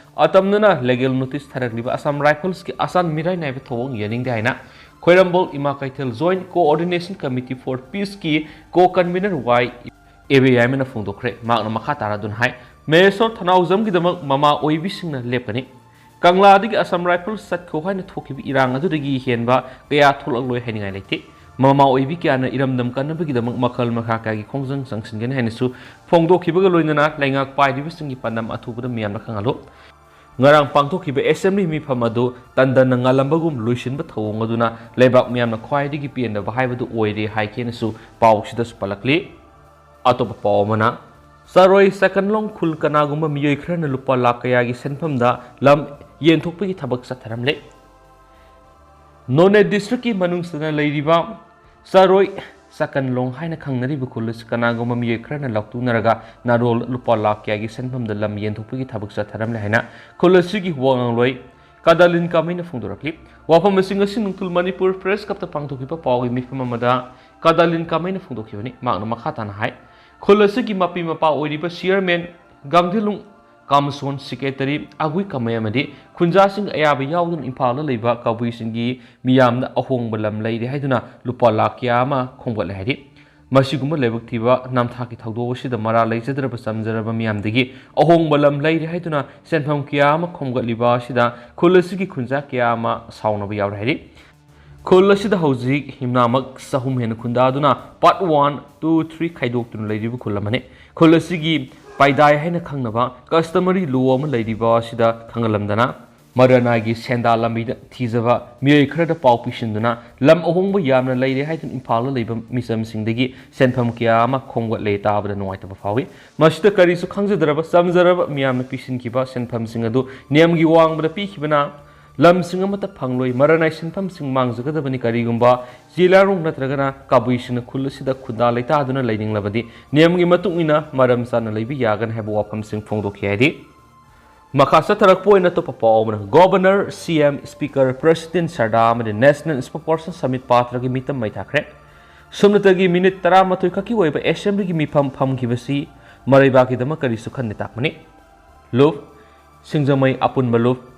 ꯑꯇꯝꯅꯅ ꯂꯤꯒꯦꯜ ꯅꯣꯇꯤꯁ ꯊꯥꯔꯛꯂꯤꯕ ꯑꯁꯥꯝ ꯔꯥꯏꯐꯜꯁꯀꯤ ꯑꯁꯥꯟ ꯃꯤꯔꯥꯏ ꯅꯥꯏꯕ ꯊꯧꯑꯣꯡ ꯌꯥꯅꯤꯡꯗꯦ ꯍꯥꯏꯅ ꯈꯣꯏꯔꯝꯕꯣꯜ Ima Keithel joint coordination committee for ꯄꯤꯁꯀꯤ ꯀꯣ ꯀꯟꯚꯤꯅꯔ ꯋꯥꯏ ꯏꯕꯦꯌꯥꯏꯃꯅ ꯐꯣꯡꯗꯣꯛꯈ꯭ꯔꯦ꯫ ꯃꯍꯥꯛꯅ ꯃꯈꯥ ꯇꯥꯔꯗꯨꯅ ꯍꯥꯏ, ꯃꯍꯦꯁꯣꯔ ꯊꯅꯥꯎꯖꯝꯒꯤꯗꯃꯛ ꯃꯃꯥ ꯑꯣꯏꯕꯤꯁꯤꯡꯅ ꯂꯦꯞꯀꯅꯤ꯫ ꯀꯪꯂꯥꯗꯒꯤ ꯑꯁꯥꯝ ꯔꯥꯏꯐꯜꯁ ꯆꯠꯈꯣ ꯍꯥꯏꯅ ꯊꯣꯛꯈꯤꯕ ꯏꯔꯥꯡ ꯑꯗꯨꯗꯒꯤ ꯍꯦꯟꯕ ꯀꯌꯥ ꯊꯣꯛꯂꯛꯂꯣꯏ ꯍꯥꯏꯅꯤꯡꯉꯥꯏ ꯂꯩꯇꯦ꯫ ꯃꯃꯥ ꯑꯣꯏꯕꯤ ꯀꯌꯥꯅ ꯏꯔꯝꯗꯝ ꯀꯟꯅꯕꯒꯤꯗꯃꯛ ꯃꯈꯜ ꯃꯈꯥ ꯀꯌꯥꯒꯤ ꯈꯣꯡꯖꯪ ꯆꯪꯁꯤꯟꯒꯅꯤ ꯍꯥꯏꯅꯁꯨ ꯐꯣꯡꯗꯣꯛꯈꯤꯕꯒ ꯂꯣꯏꯅꯅ ꯂꯩꯉꯥꯛ ꯄꯥꯏꯔꯤꯕꯁꯤꯡꯒꯤ ꯄꯥꯟꯗꯝ ꯑꯊꯨꯕꯗ ꯃꯤꯌꯥꯝꯅ ꯈꯪꯍꯜꯂꯨ꯫ ꯉꯔꯥꯡ ꯄꯥꯡꯊꯣꯛꯈꯤꯕ ꯑꯦꯁꯦꯝꯕ꯭ꯂꯤ ꯃꯤꯐꯝ ꯑꯗꯨ ꯇꯟꯗꯟꯅ ꯉꯥꯜꯂꯝꯕꯒꯨꯝ ꯂꯣꯏꯁꯤꯟꯕ ꯊꯧꯑꯣꯡ ꯑꯗꯨꯅ ꯂꯩꯕꯥꯛ ꯃꯤꯌꯥꯝꯅ ꯈ꯭ꯋꯥꯏꯗꯒꯤ ꯄꯦꯟꯗꯕ ꯍꯥꯏꯕꯗꯨ ꯑꯣꯏꯔꯦ ꯍꯥꯏꯈꯤꯅꯁꯨ ꯄꯥꯎꯁꯤꯗꯁꯨ ꯄꯜꯂꯛꯂꯤ꯫ ꯑꯇꯣꯞꯄ ꯄꯥꯎ ꯑꯃꯅ, ꯆꯔꯣꯏ ꯆꯀꯟꯂꯣꯡ ꯈꯨꯜ ꯀꯅꯥꯒꯨꯝꯕ ꯃꯤꯑꯣꯏ ꯈꯔꯅ ꯂꯨꯄꯥ ꯂꯥꯈ ꯀꯌꯥꯒꯤ ꯁꯦꯟꯐꯝꯗ ꯂꯝ ꯌꯦꯟꯊꯣꯛꯄꯒꯤ ꯊꯕꯛ ꯆꯠꯊꯔꯝꯂꯦ꯫ ꯅꯣꯅꯦ ꯗꯤꯁꯇ꯭ꯔꯤꯛꯀꯤ ꯃꯅꯨꯡ ꯆꯟꯅ ꯂꯩꯔꯤꯕ ꯆꯔꯣꯏ ꯆꯀꯟꯂꯣꯡ ꯍꯥꯏꯅ ꯈꯪꯅꯔꯤꯕ ꯈꯨꯜ ꯑꯁꯤ ꯀꯅꯥꯒꯨꯝꯕ ꯃꯤꯑꯣꯏ ꯈꯔꯅ ꯂꯧꯇꯨꯅꯔꯒ ꯅꯥꯔꯣꯜ ꯂꯨꯄꯥ ꯂꯥꯈ ꯀꯌꯥꯒꯤ ꯁꯦꯟꯐꯝꯗ ꯂꯝ ꯌꯦꯟꯊꯣꯛꯄꯒꯤ ꯊꯕꯛ ꯆꯠꯊꯔꯝꯂꯦ ꯍꯥꯏꯅ ꯈꯨꯜ ꯑꯁꯤꯒꯤ ꯋꯥ ꯉꯥꯡꯂꯣꯏ ꯀꯥꯗꯥꯂꯤꯟ ꯀꯥꯃꯩꯅ ꯐꯣꯡꯗꯣꯔꯛꯂꯤ꯫ ꯋꯥꯐꯝ ꯑꯁꯤ ꯉꯁꯤ ꯅꯨꯡꯊꯤꯜ ꯃꯅꯤꯄꯨꯔ ꯄ꯭ꯔꯦꯁ ꯀ꯭ꯂꯕꯇ ꯄꯥꯡꯊꯣꯛꯈꯤꯕ ꯄꯥꯎꯒꯤ ꯃꯤꯐꯝ ꯑꯃꯗ ꯀꯥꯗꯥꯂꯤꯟ ꯀꯥꯃꯩꯅ ꯐꯣꯡꯗꯣꯛꯈꯤꯕꯅꯤ꯫ ꯃꯍꯥꯛꯅ ꯃꯈꯥ ꯇꯥꯅ ꯍꯥꯏ, ꯈꯨꯜ ꯑꯁꯤꯒꯤ ꯃꯄꯤ ꯃꯄꯥ ꯑꯣꯏꯔꯤꯕ ꯆꯤꯌꯔꯃꯦꯟ ꯒꯥꯡꯙꯤꯂꯨꯡ ꯀꯥꯃꯁꯣꯟ, ꯁꯦꯀ꯭ꯔꯦꯇꯔꯤ ꯑꯒꯨꯏ ꯀꯃꯩ ꯑꯃꯗꯤ ꯈꯨꯟꯖꯥꯁꯤꯡ ꯑꯌꯥꯕ ꯌꯥꯎꯗꯨꯅ ꯏꯝꯐꯥꯜꯗ ꯂꯩꯕ ꯀꯕꯨꯏꯁꯤꯡꯒꯤ ꯃꯤꯌꯥꯝꯗ ꯑꯍꯣꯡꯕ ꯂꯝ ꯂꯩꯔꯦ ꯍꯥꯏꯗꯨꯅ ꯂꯨꯄꯥ ꯂꯥꯈ ꯀꯌꯥ ꯑꯃ ꯈꯣꯝꯒꯠꯂꯦ ꯍꯥꯏꯔꯤ꯫ ꯃꯁꯤꯒꯨꯝꯕ ꯂꯥꯏꯕꯛ ꯊꯤꯕ ꯅꯝꯊꯥꯛꯀꯤ ꯊꯧꯗꯣꯛ ꯑꯁꯤꯗ ꯃꯔꯥ ꯂꯩꯖꯗ꯭ꯔꯕ ꯆꯝꯖꯔꯕ ꯃꯤꯌꯥꯝꯗꯒꯤ ꯑꯍꯣꯡꯕ ꯂꯝ ꯂꯩꯔꯦ ꯍꯥꯏꯗꯨꯅ ꯁꯦꯟꯐꯝ ꯀꯌꯥ ꯑꯃ ꯈꯣꯝꯒꯠꯂꯤꯕ ꯑꯁꯤꯗ ꯈꯨꯜ ꯑꯁꯤꯒꯤ ꯈꯨꯟꯖꯥ ꯀꯌꯥ ꯑꯃ ꯁꯥꯎꯅꯕ ꯌꯥꯎꯔꯦ ꯍꯥꯏꯔꯤ꯫ ꯈꯨꯜ ꯑꯁꯤꯗ ꯍꯧꯖꯤꯛ ꯌꯨꯝꯅꯥꯃꯛ ꯆꯍꯨꯝ ꯍꯦꯟꯅ ꯈꯨꯟꯗꯥꯗꯨꯅ part one, two, three ꯈꯥꯏꯗꯣꯛꯇꯨꯅ ꯂꯩꯔꯤꯕ ꯈꯨꯜ ꯑꯃꯅꯤ꯫ ꯈꯨꯜ ꯑꯁꯤꯒꯤ ꯄꯥꯏꯗꯥꯏ ꯍꯥꯏꯅ ꯈꯪꯅꯕ customary law ꯑꯃ ꯂꯩꯔꯤꯕ ꯑꯁꯤꯗ ꯈꯪꯍꯜꯂꯝꯗꯅ ꯃꯔꯅꯥꯏꯒꯤ ꯁꯦꯟꯗꯥ ꯂꯝꯕꯤꯗ ꯊꯤꯖꯕ ꯃꯤꯑꯣꯏ ꯈꯔꯗ ꯄꯥꯎ ꯄꯤꯁꯤꯟꯗꯨꯅ ꯂꯝ ꯑꯍꯣꯡꯕ ꯌꯥꯝꯅ ꯂꯩꯔꯦ ꯍꯥꯏꯗꯨꯅ ꯏꯝꯐꯥꯜꯗ ꯂꯩꯕ ꯃꯤꯆꯝꯁꯤꯡꯗꯒꯤ ꯁꯦꯟꯐꯝ ꯀꯌꯥ ꯑꯃ ꯈꯣꯝꯒꯠꯂꯦ ꯇꯥꯕꯗ ꯅꯨꯡꯉꯥꯏꯇꯕ ꯐꯥꯎꯏ꯫ ꯃꯁꯤꯗ ꯀꯔꯤꯁꯨ ꯈꯪꯖꯗ꯭ꯔꯕ ꯆꯝꯖꯔꯕ ꯃꯤꯌꯥꯝꯅ ꯄꯤꯁꯤꯟꯈꯤꯕ ꯁꯦꯟꯐꯝꯁꯤꯡ ꯑꯗꯨ ꯅꯤꯌꯝꯒꯤ ꯋꯥꯡꯃꯗ ꯄꯤꯈꯤꯕꯅ ꯂꯝꯁꯤꯡ ꯑꯃꯠꯇ ꯐꯪꯂꯣꯏ꯫ ꯃꯔꯅꯥꯏ ꯁꯦꯟꯐꯝꯁꯤꯡ ꯃꯥꯡꯖꯒꯗꯕꯅꯤ꯫ ꯀꯔꯤꯒꯨꯝꯕ ꯖꯤꯂꯥꯔꯣꯡ ꯅꯠꯇ꯭ꯔꯒꯅ ꯀꯕꯨꯏꯁꯤꯡꯅ ꯈꯨꯜ ꯑꯁꯤꯗ ꯈꯨꯟꯗꯥ ꯂꯩꯇꯥꯗꯨꯅ ꯂꯩꯅꯤꯡꯂꯕꯗꯤ ꯅꯤꯌꯝꯒꯤ ꯃꯇꯨꯡ ꯏꯟꯅ ꯃꯔꯝ ꯆꯥꯅ ꯂꯩꯕ ꯌꯥꯒꯅꯤ ꯍꯥꯏꯕ ꯋꯥꯐꯝꯁꯤꯡ ꯐꯣꯡꯗꯣꯛꯈꯤ ꯍꯥꯏꯔꯤ꯫ ꯃꯈꯥ ꯆꯠꯊꯔꯛꯄ ꯑꯣꯏꯅ ꯑꯇꯣꯞꯄ ꯄꯥꯎ ꯑꯃꯅ, Governor, C M, Speaker, President ꯁꯔꯗꯥ ꯑꯃꯗꯤ National Spokesperson ꯁꯃꯤꯠ ꯄꯥꯇ꯭ꯔꯒꯤ ꯃꯤꯇꯝ ꯃꯩ ꯊꯥꯈ꯭ꯔꯦ꯫ ꯁꯨꯞꯅꯇꯒꯤ ꯃꯤꯅꯤꯠ ꯇꯔꯥꯃꯥꯊꯣꯏ ꯈꯛꯀꯤ ꯑꯣꯏꯕ ꯑꯦꯁꯦꯝꯕ꯭ꯂꯤꯒꯤ ꯃꯤꯐꯝ ꯐꯝꯈꯤꯕꯁꯤ ꯃꯔꯩꯕꯥꯛꯀꯤꯗꯃꯛ ꯀꯔꯤꯁꯨ ꯈꯟꯗꯦ ꯇꯥꯛꯄꯅꯤ꯫ ꯂꯨꯞ, ꯁꯤꯡꯖꯃꯩ ꯑꯄꯨꯟꯕ ꯂꯨꯞ꯫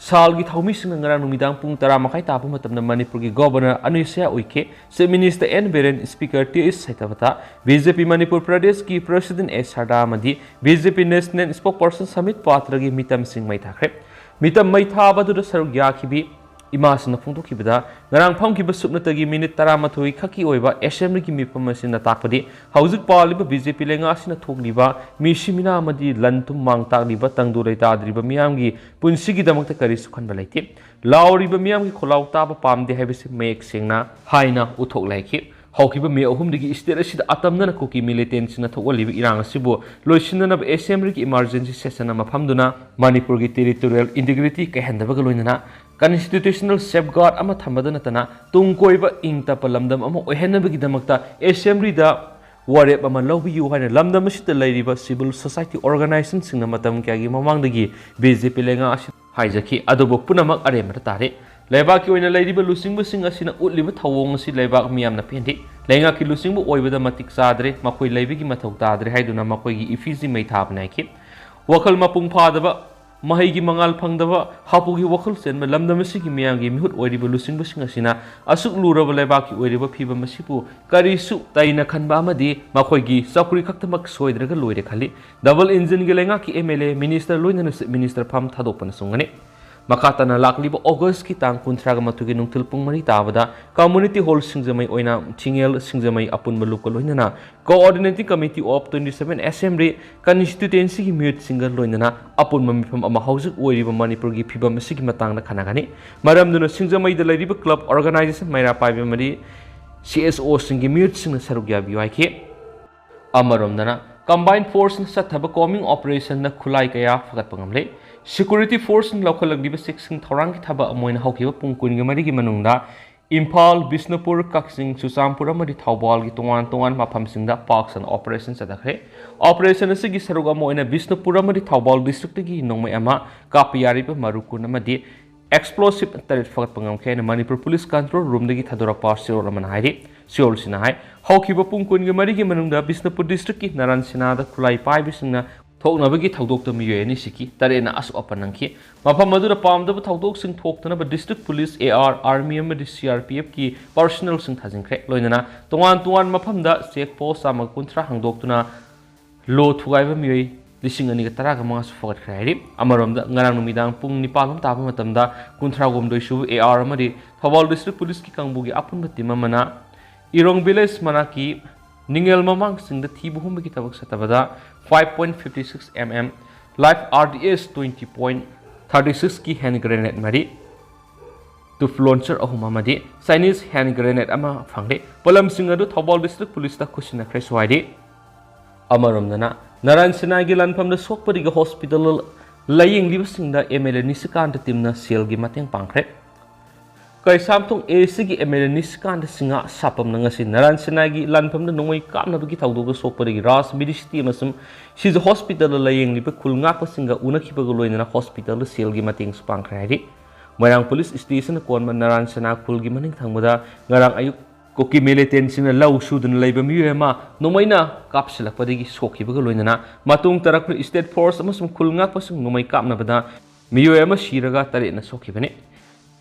ꯁꯥꯜꯒꯤ ꯊꯧꯃꯤꯁꯤꯡꯅ ꯉꯔꯥꯡ ꯅꯨꯃꯤꯗꯥꯡ ꯄꯨꯡ ꯇꯔꯥ ꯃꯈꯥꯏ ꯇꯥꯕ ꯃꯇꯝꯗ ꯃꯅꯤꯄꯨꯔꯒꯤ Governor Anusuiya Uikey, Chief Minister N Biren, Speaker T H Satyabrata, B J P Manipur ꯄ꯭ꯔꯗꯦꯁꯀꯤ President ꯑꯦꯁ ꯁꯔꯗꯥ ꯑꯃꯗꯤ B J P National Spokesperson Sambit ꯄꯥꯇ꯭ꯔꯒꯤ ꯃꯤꯇꯝꯁꯤꯡ ꯃꯩ ꯊꯥꯈ꯭ꯔꯦ꯫ ꯃꯤꯇꯝ ꯃꯩ ꯊꯥꯕꯗꯨꯗ ꯁꯔꯨꯛ ꯌꯥꯈꯤꯕꯤ ꯏꯃꯥꯁꯤꯡꯅ ꯐꯣꯡꯗꯣꯛꯈꯤꯕꯗ, ꯉꯔꯥꯡ ꯐꯝꯈꯤꯕ ꯁꯨꯞꯅꯇꯒꯤ ꯃꯤꯅꯤꯠ ꯇꯔꯥꯃꯥꯊꯣꯏ ꯈꯛꯀꯤ ꯑꯣꯏꯕ ꯑꯦꯁꯦꯝꯕ꯭ꯂꯤꯒꯤ ꯃꯤꯐꯝ ꯑꯁꯤꯅ ꯇꯥꯛꯄꯗꯤ ꯍꯧꯖꯤꯛ ꯄꯥꯜꯂꯤꯕ ꯕꯤ ꯖꯦ ꯄꯤ ꯂꯩꯉꯥꯛ ꯑꯁꯤꯅ ꯊꯣꯛꯂꯤꯕ ꯃꯤꯁꯤ ꯃꯤꯅꯥ ꯑꯃꯗꯤ ꯂꯟ ꯊꯨꯝ ꯃꯥꯡ ꯇꯥꯛꯂꯤꯕ ꯇꯪꯗꯨ ꯂꯩꯇꯥꯗ꯭ꯔꯤꯕ ꯃꯤꯌꯥꯝꯒꯤ ꯄꯨꯟꯁꯤꯒꯤꯗꯃꯛꯇ ꯀꯔꯤꯁꯨ ꯈꯟꯕ ꯂꯩꯇꯦ꯫ ꯂꯥꯎꯔꯤꯕ ꯃꯤꯌꯥꯝꯒꯤ ꯈꯣꯜꯂꯥꯎ ꯇꯥꯕ ꯄꯥꯝꯗꯦ ꯍꯥꯏꯕꯁꯤ ꯃꯌꯦꯛ ꯁꯦꯡꯅ ꯍꯥꯏꯅ ꯎꯠꯊꯣꯛꯂꯦ ꯍꯥꯏꯈꯤ꯫ ꯍꯧꯈꯤꯕ ꯃꯦ ꯑꯍꯨꯝꯗꯒꯤ state ꯑꯁꯤꯗ ꯑꯇꯝꯅꯅ ꯀꯨꯀꯤ militantsꯁꯤꯡꯅ ꯊꯣꯛꯍꯜꯂꯤꯕ ꯏꯔꯥꯡ ꯑꯁꯤꯕꯨ ꯂꯣꯏꯁꯤꯟꯅꯅꯕ assemblyꯒꯤ emergency session ꯑꯃ ꯐꯝꯗꯨꯅ ꯃꯅꯤꯄꯨꯔꯒꯤ territorial integrity ꯀꯥꯏꯍꯟꯗꯕꯒ ꯂꯣꯏꯅꯅ constitutional safeguard ꯑꯃ ꯊꯝꯕꯗ ꯅꯠꯇꯅ ꯇꯨꯡ ꯀꯣꯏꯕ ꯏꯪ ꯇꯞꯄ ꯂꯝꯗꯝ ꯑꯃ ꯑꯣꯏꯍꯟꯅꯕꯒꯤꯗꯃꯛꯇ assemblyꯗ ꯋꯥꯔꯦꯞ ꯑꯃ ꯂꯧꯕꯤꯌꯨ ꯍꯥꯏꯅ ꯂꯝꯗꯝ ꯑꯁꯤꯗ ꯂꯩꯔꯤꯕ civil society organisationꯁꯤꯡꯅ ꯃꯇꯝ ꯀꯌꯥꯒꯤ ꯃꯃꯥꯡꯗꯒꯤ ꯕꯤ ꯖꯦ ꯄꯤ ꯂꯩꯉꯥꯛ ꯑꯁꯤ ꯍꯥꯏꯖꯈꯤ꯫ ꯑꯗꯨꯕꯨ ꯄꯨꯝꯅꯃꯛ ꯑꯔꯦꯝꯕꯗ ꯇꯥꯔꯦ꯫ ꯂꯩꯕꯥꯛꯀꯤ ꯑꯣꯏꯅ ꯂꯩꯔꯤꯕ ꯂꯨꯆꯤꯡꯕꯁꯤꯡ ꯑꯁꯤꯅ ꯎꯠꯂꯤꯕ ꯊꯧꯑꯣꯡ ꯑꯁꯤ ꯂꯩꯕꯥꯛ ꯃꯤꯌꯥꯝꯅ ꯄꯦꯟꯗꯦ꯫ ꯂꯩꯉꯥꯛꯀꯤ ꯂꯨꯆꯤꯡꯕ ꯑꯣꯏꯕꯗ ꯃꯇꯤꯛ ꯆꯥꯗ꯭ꯔꯦ, ꯃꯈꯣꯏ ꯂꯩꯕꯒꯤ ꯃꯊꯧ ꯇꯥꯗ꯭ꯔꯦ ꯍꯥꯏꯗꯨꯅ ꯃꯈꯣꯏꯒꯤ effigy ꯃꯩ ꯊꯥꯕ ꯅꯥꯏꯈꯤ꯫ ꯋꯥꯈꯜ ꯃꯄꯨꯡ ꯐꯥꯗꯕ, ꯃꯍꯩꯒꯤ ꯃꯉꯥꯜ ꯐꯪꯗꯕ, ꯍꯥꯄꯨꯒꯤ ꯋꯥꯈꯜ ꯆꯦꯟꯕ ꯂꯝꯗꯝ ꯑꯁꯤꯒꯤ ꯃꯤꯌꯥꯝꯒꯤ ꯃꯤꯍꯨꯠ ꯑꯣꯏꯔꯤꯕ ꯂꯨꯆꯤꯡꯕꯁꯤꯡ ꯑꯁꯤꯅ ꯑꯁꯨꯛ ꯂꯨꯔꯕ ꯂꯩꯕꯥꯛꯀꯤ ꯑꯣꯏꯔꯤꯕ ꯐꯤꯕꯝ ꯑꯁꯤꯕꯨ ꯀꯔꯤꯁꯨ ꯇꯩꯅ ꯈꯟꯕ ꯑꯃꯗꯤ ꯃꯈꯣꯏꯒꯤ ꯆꯧꯀ꯭ꯔꯤ ꯈꯛꯇꯃꯛ ꯁꯣꯏꯗ꯭ꯔꯒ ꯂꯣꯏꯔꯦ ꯈꯜꯂꯤ꯫ ꯗꯕꯜ ꯏꯟꯖꯤꯟꯒꯤ ꯂꯩꯉꯥꯛꯀꯤ ꯑꯦꯝ ꯑꯦꯜ ꯑꯦ, ꯃꯤꯅꯤꯁꯇꯔ ꯂꯣꯏꯅꯅ ꯆꯤꯐ ꯃꯤꯅꯤꯁꯇꯔ ꯐꯝ ꯊꯥꯗꯣꯛꯄꯅ ꯆꯨꯝꯒꯅꯤ꯫ ꯃꯈꯥ ꯇꯥꯅ ꯂꯥꯛꯂꯤꯕ ꯑꯣꯒꯁꯀꯤ ꯇꯥꯡ ꯀꯨꯟꯊ꯭ꯔꯥꯒ ꯃꯥꯊꯣꯏꯒꯤ ꯅꯨꯡꯊꯤꯜ ꯄꯨꯡ ꯃꯔꯤ ꯇꯥꯕꯗ ꯀꯝꯃꯨꯅꯤꯇꯤ ꯍꯣꯜ ꯁꯤꯡꯖꯃꯩ ꯑꯣꯏꯅ ꯊꯤꯡꯉꯦꯜ ꯁꯤꯡꯖꯃꯩ ꯑꯄꯨꯟꯕ ꯂꯨꯞꯀ ꯂꯣꯏꯅꯅ Coordinating Committee of twenty seven Assembly Constituencyꯒꯤ ꯃꯤꯍꯨꯠꯁꯤꯡꯒ ꯂꯣꯏꯅꯅ ꯑꯄꯨꯟꯕ ꯃꯤꯐꯝ ꯑꯃ ꯍꯧꯖꯤꯛ ꯑꯣꯏꯔꯤꯕ ꯃꯅꯤꯄꯨꯔꯒꯤ ꯐꯤꯕꯝ ꯑꯁꯤꯒꯤ ꯃꯇꯥꯡꯗ ꯈꯟꯅꯒꯅꯤ꯫ ꯃꯔꯝꯗꯨꯅ ꯁꯤꯡꯖꯃꯩꯗ ꯂꯩꯔꯤꯕ club, organisation, ꯃꯩꯔꯥ ꯄꯥꯏꯕꯤ ꯑꯃꯗꯤ C S Oꯁꯤꯡꯒꯤ ꯃꯤꯍꯨꯠꯁꯤꯡꯅ ꯁꯔꯨꯛ ꯌꯥꯕꯤꯌꯨ ꯍꯥꯏꯈꯤ꯫ ꯑꯃꯔꯣꯝꯗꯅ, combined forceꯅ ꯆꯠꯊꯕ combing operationꯅ ꯈꯨꯠꯂꯥꯏ ꯀꯌꯥ ꯐꯒꯠꯄ ꯉꯝꯂꯦ꯫ Security forceꯅ ꯂꯧꯈꯠꯂꯛꯂꯤꯕ ꯆꯦꯛꯁꯤꯡ ꯊꯧꯔꯥꯡꯒꯤ ꯊꯕꯛ ꯑꯃ ꯑꯣꯏꯅ ꯍꯧꯈꯤꯕ ꯄꯨꯡ ꯀꯨꯟꯒ ꯃꯔꯤꯒꯤ ꯃꯅꯨꯡꯗ ꯏꯝꯐꯥꯜ, ꯕꯤꯁꯅꯨꯄꯨꯔ, ꯀꯛꯆꯤꯡ, ꯆꯨꯔꯆꯥꯟꯄꯨꯔ ꯑꯃꯗꯤ ꯊꯧꯕꯥꯜꯒꯤ ꯇꯣꯉꯥꯟ ꯇꯣꯉꯥꯟꯕ ꯃꯐꯝꯁꯤꯡꯗ ꯄꯥꯛ ꯁꯟꯅ operation ꯆꯠꯊꯈ꯭ꯔꯦ꯫ Operation ꯑꯁꯤꯒꯤ ꯁꯔꯨꯛ ꯑꯃ ꯑꯣꯏꯅ ꯕꯤꯁꯅꯨꯄꯨꯔ ꯑꯃꯗꯤ ꯊꯧꯕꯥꯜ districtꯇꯒꯤ ꯅꯣꯡꯃꯩ ꯑꯃ, ꯀꯥꯞꯄ ꯌꯥꯔꯤꯕ ꯃꯔꯨ ꯀꯨꯟ ꯑꯃꯗꯤ explosive ꯇꯔꯦꯠ ꯐꯒꯠꯄ ꯉꯝꯈꯤ ꯍꯥꯏꯅ ꯃꯅꯤꯄꯨꯔ Police Control Roomꯗꯒꯤ ꯊꯥꯗꯣꯔꯛꯄ ꯆꯦꯔꯣꯜ ꯑꯃꯅ ꯍꯥꯏꯔꯤ꯫ ꯆꯦꯔꯣꯜꯁꯤꯅ ꯍꯥꯏ, ꯍꯧꯈꯤꯕ ꯄꯨꯡ ꯀꯨꯟꯒ ꯃꯔꯤꯒꯤ ꯃꯅꯨꯡꯗ ꯕꯤꯁꯅꯨꯄꯨꯔ districtꯀꯤ ꯅꯔꯥꯟ ꯁꯤꯅꯥꯗ ꯈꯨꯠꯂꯥꯏ ꯄꯥꯏꯕꯁꯤꯡꯅ ꯊꯣꯛꯅꯕꯒꯤ ꯊꯧꯗꯣꯛꯇ ꯃꯤꯑꯣꯏ ꯑꯅꯤ ꯁꯤꯈꯤ, ꯇꯔꯦꯠꯅ ꯑꯁꯣꯛ ꯑꯄꯟ ꯅꯪꯈꯤ꯫ ꯃꯐꯝ ꯑꯗꯨꯗ ꯄꯥꯝꯗꯕ ꯊꯧꯗꯣꯛꯁꯤꯡ ꯊꯣꯛꯇꯅꯕ district police, A R, army ꯑꯃꯗꯤ C R P Fꯀꯤ personnelꯁꯤꯡ ꯊꯥꯖꯤꯟꯈ꯭ꯔꯦ꯫ ꯂꯣꯏꯅꯅ ꯇꯣꯉꯥꯟ ꯇꯣꯉꯥꯟꯕ ꯃꯐꯝꯗ check post ꯆꯥꯝꯃꯒ ꯀꯨꯟꯊ꯭ꯔꯥ ꯍꯥꯡꯗꯣꯛꯇꯨꯅ ꯂꯣ ꯊꯨꯒꯥꯏꯕ ꯃꯤꯑꯣꯏ ꯂꯤꯁꯤꯡ ꯑꯅꯤꯒ ꯇꯔꯥꯒ ꯃꯉꯥꯁꯨ ꯐꯒꯠꯈ꯭ꯔꯦ ꯍꯥꯏꯔꯤ꯫ ꯑꯃꯔꯣꯝꯗ, ꯉꯔꯥꯡ ꯅꯨꯃꯤꯗꯥꯡ ꯄꯨꯡ ꯅꯤꯄꯥꯟ ꯂꯣꯝ ꯇꯥꯕ ꯃꯇꯝꯗ ꯀꯨꯟꯊ꯭ꯔꯥ ꯍꯨꯝꯗꯣꯏ ꯁꯨꯕ A R ꯑꯃꯗꯤ ꯊꯧꯕꯥꯜ district policeꯀꯤ ꯀꯥꯡꯕꯨꯒꯤ ꯑꯄꯨꯟꯕ team ꯑꯃꯅ ꯏꯔꯣꯡ village ꯃꯅꯥꯛꯀꯤ ꯅꯤꯡꯉꯦꯜ ꯃꯃꯥꯡꯁꯤꯡꯗ ꯊꯤꯕ ꯍꯨꯝꯕꯒꯤ ꯊꯕꯛ ꯆꯠꯊꯕꯗ five point fifty six M M live R D S twenty point thirty sixꯀꯤ hand grenade ꯃꯔꯤ, tube launcher ꯑꯍꯨꯝ ꯑꯃꯗꯤ Chinese hand grenade ꯑꯃ ꯐꯪꯂꯦ꯫ ꯄꯣꯠꯂꯝꯁꯤꯡ ꯑꯗꯨ ꯊꯧꯕꯥꯜ district policeꯇ ꯈꯨꯠꯁꯤꯟꯅꯈ꯭ꯔꯦꯁꯨ ꯍꯥꯏꯔꯤ꯫ ꯑꯃꯔꯣꯝꯗꯅ, ꯅꯔꯥꯟ ꯁꯤꯅꯥꯒꯤ ꯂꯥꯟꯐꯝꯗ ꯁꯣꯛꯄꯗꯒꯤ hospital ꯂꯥꯌꯦꯡꯂꯤꯕꯁꯤꯡꯗ M L A ꯅꯤꯁꯤꯀꯥꯟꯇ teamꯅ ꯁꯦꯜꯒꯤ ꯃꯇꯦꯡ ꯄꯥꯡꯈ꯭ꯔꯦ꯫ Keishamthong A Cꯒꯤ M L A ꯅꯤꯁꯤꯀꯥꯟꯇ Singh ꯁꯥꯄꯝꯅ ꯉꯁꯤ ꯅꯔꯥꯟ ꯁꯤꯅꯥꯒꯤ ꯂꯥꯟꯐꯝꯗ ꯅꯣꯡꯃꯩ ꯀꯥꯞꯅꯕꯒꯤ ꯊꯧꯗꯣꯛꯇ ꯁꯣꯛꯄꯗꯒꯤ Raj Medicity ꯑꯃꯁꯨꯡ ꯁꯤꯖ hospitalꯗ ꯂꯥꯌꯦꯡꯂꯤꯕ ꯈꯨꯜ ꯉꯥꯛꯄꯁꯤꯡꯒ ꯎꯅꯈꯤꯕꯒ ꯂꯣꯏꯅꯅ hospitalꯗ ꯁꯦꯜꯒꯤ ꯃꯇꯦꯡꯁꯨ ꯄꯥꯡꯈ꯭ꯔꯦ ꯍꯥꯏꯔꯤ꯫ ꯃꯣꯏꯔꯥꯡ police stationꯅ ꯀꯣꯟꯕ ꯅꯔꯥꯟ ꯁꯤꯅꯥ ꯈꯨꯜꯒꯤ ꯃꯅꯤꯡ ꯊꯪꯕꯗ ꯉꯔꯥꯡ ꯑꯌꯨꯛ ꯀꯨꯀꯤ ꯃꯤꯂꯤꯇꯦꯟꯁꯤꯡꯅ ꯂꯧ ꯁꯨꯗꯨꯅ ꯂꯩꯕ ꯃꯤꯑꯣꯏ ꯑꯃ ꯅꯣꯡꯃꯩꯅ ꯀꯥꯞꯁꯤꯜꯂꯛꯄꯗꯒꯤ ꯁꯣꯛꯈꯤꯕꯒ ꯂꯣꯏꯅꯅ ꯃꯇꯨꯡ ꯇꯥꯔꯛꯄ ꯁ꯭ꯇꯦꯠ ꯐꯣꯔꯁ ꯑꯃꯁꯨꯡ ꯈꯨꯜ ꯉꯥꯛꯄꯁꯤꯡ ꯅꯣꯡꯃꯩ ꯀꯥꯞꯅꯕꯗ ꯃꯤꯑꯣꯏ ꯑꯃ ꯁꯤꯔꯒ ꯇꯔꯦꯠꯅ ꯁꯣꯛꯈꯤꯕꯅꯤ꯫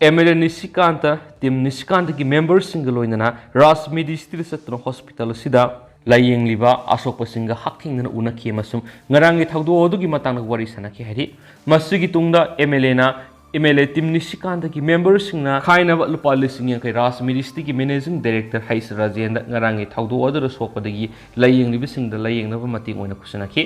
ꯑꯦꯝ ꯑꯦꯜ ꯑꯦ ꯅꯤꯁꯤꯀꯥꯟꯇ, ꯇꯤꯝ ꯅꯤꯁꯤꯀꯥꯟꯇꯒꯤ ꯃꯦꯝꯕꯔꯁꯤꯡꯒ ꯂꯣꯏꯅꯅ ꯔꯥꯖ ꯃꯤꯗꯤꯁꯇ꯭ꯔꯤꯗ ꯆꯠꯇꯨꯅ ꯍꯣꯁꯄꯤꯇꯥꯜ ꯑꯁꯤꯗ ꯂꯥꯌꯦꯡꯂꯤꯕ ꯑꯁꯣꯛꯄꯁꯤꯡꯒ ꯍꯛꯊꯦꯡꯅꯅ ꯎꯅꯈꯤ ꯑꯃꯁꯨꯡ ꯉꯔꯥꯡꯒꯤ ꯊꯧꯗꯣꯛ ꯑꯗꯨꯒꯤ ꯃꯇꯥꯡꯗ ꯋꯥꯔꯤ ꯁꯥꯟꯅꯈꯤ ꯍꯥꯏꯔꯤ꯫ ꯃꯁꯤꯒꯤ ꯇꯨꯡꯗ ꯑꯦꯝ ꯑꯦꯜ ꯑꯦꯅ ꯑꯦꯝ ꯑꯦꯜ ꯑꯦ ꯇꯤꯝ ꯅꯤꯁꯤꯀꯥꯟꯇꯒꯤ ꯃꯦꯝꯕꯔꯁꯤꯡꯅ ꯈꯥꯏꯅꯕ ꯂꯨꯄꯥ ꯂꯤꯁꯤꯡ ꯌꯥꯡꯈꯩ ꯔꯥꯖ ꯃꯤꯗꯤꯁꯇ꯭ꯔꯤꯒꯤ ꯃꯦꯅꯦꯖꯤꯡ ꯗꯥꯏꯔꯦꯛꯇꯔ ꯍꯩꯁ ꯔꯥꯖꯦꯟꯗ ꯉꯔꯥꯡꯒꯤ ꯊꯧꯗꯣꯛ ꯑꯗꯨꯗ ꯁꯣꯛꯄꯗꯒꯤ ꯂꯥꯌꯦꯡꯂꯤꯕꯁꯤꯡꯗ ꯂꯥꯌꯦꯡꯅꯕ ꯃꯇꯦꯡ ꯑꯣꯏꯅ ꯈꯨꯠꯁꯤꯟꯅꯈꯤ꯫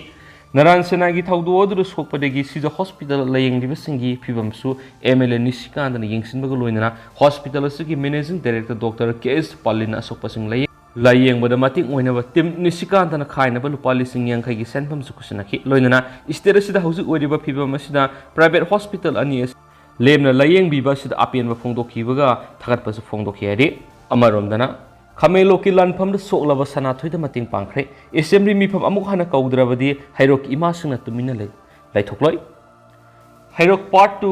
ꯅꯔꯥꯟ ꯁꯦꯅꯥꯒꯤ ꯊꯧꯗꯣꯛ ꯑꯗꯨꯗ ꯁꯣꯛꯄꯗꯒꯤ ꯁꯤꯖ ꯍꯣꯁꯄꯤꯇꯥꯜ ꯂꯥꯌꯦꯡꯂꯤꯕꯁꯤꯡꯒꯤ ꯐꯤꯕꯝꯁꯨ ꯑꯦꯝ ꯑꯦꯜ ꯑꯦ ꯅꯤꯁꯤꯀꯥꯟꯇꯅ ꯌꯦꯡꯁꯤꯟꯕꯒ ꯂꯣꯏꯅꯅ ꯍꯣꯁꯄꯤꯇꯥꯜ ꯑꯁꯤꯒꯤ ꯃꯦꯅꯦꯖꯤꯡ ꯗꯥꯏꯔꯦꯛꯇꯔ ꯗꯣꯛꯇꯔ ꯀꯦ ꯑꯦꯁ ꯄꯥꯂꯤꯟꯅ ꯑꯁꯣꯛꯄꯁꯤꯡ ꯂꯥꯌꯦꯡ-, ꯂꯥꯌꯦꯡꯕꯗ ꯃꯇꯦꯡ ꯑꯣꯏꯅꯕ ꯇꯤꯝ ꯅꯤꯁꯤꯀꯥꯟꯇꯅ ꯈꯥꯏꯅꯕ ꯂꯨꯄꯥ ꯂꯤꯁꯤꯡ ꯌꯥꯡꯈꯩꯒꯤ ꯁꯦꯟꯐꯝꯁꯨ ꯈꯨꯠꯁꯤꯟꯅꯈꯤ꯫ ꯂꯣꯏꯅꯅ ꯁ꯭ꯇꯦꯠ ꯑꯁꯤꯗ ꯍꯧꯖꯤꯛ ꯑꯣꯏꯔꯤꯕ ꯐꯤꯕꯝ ꯑꯁꯤꯗ ꯄ꯭ꯔꯥꯏꯚꯦꯠ ꯍꯣꯁꯄꯤꯇꯥꯜ ꯑꯅꯤ ꯑꯁꯤ ꯂꯦꯝꯅ ꯂꯥꯌꯦꯡꯕꯤꯕ ꯑꯁꯤꯗ ꯑꯄꯦꯟꯕ ꯐꯣꯡꯗꯣꯛꯈꯤꯕꯒ ꯊꯥꯒꯠꯄꯁꯨ ꯐꯣꯡꯗꯣꯛꯈꯤ ꯍꯥꯏꯔꯤ꯫ ꯑꯃꯔꯣꯝꯗꯅ ꯈꯥꯃꯦꯟꯂꯣꯛꯀꯤ ꯂꯥꯟꯐꯝꯗ ꯁꯣꯛꯂꯕ ꯁꯅꯥꯊꯣꯏꯗ ꯃꯇꯦꯡ ꯄꯥꯡꯈ꯭ꯔꯦ꯫ ꯑꯦꯁꯦꯝꯕ꯭ꯂꯤ ꯃꯤꯐꯝ ꯑꯃꯨꯛ ꯍꯟꯅ ꯀꯧꯗ꯭ꯔꯕꯗꯤ ꯍꯩꯔꯣꯛꯀꯤ ꯏꯃꯥꯁꯤꯡꯅ ꯇꯨꯃꯤꯟꯅ ꯂꯩ-, ꯂꯩꯊꯣꯛꯂꯣꯏ꯫ ꯍꯩꯔꯣꯛ ꯄꯥꯔꯠ ꯇꯨ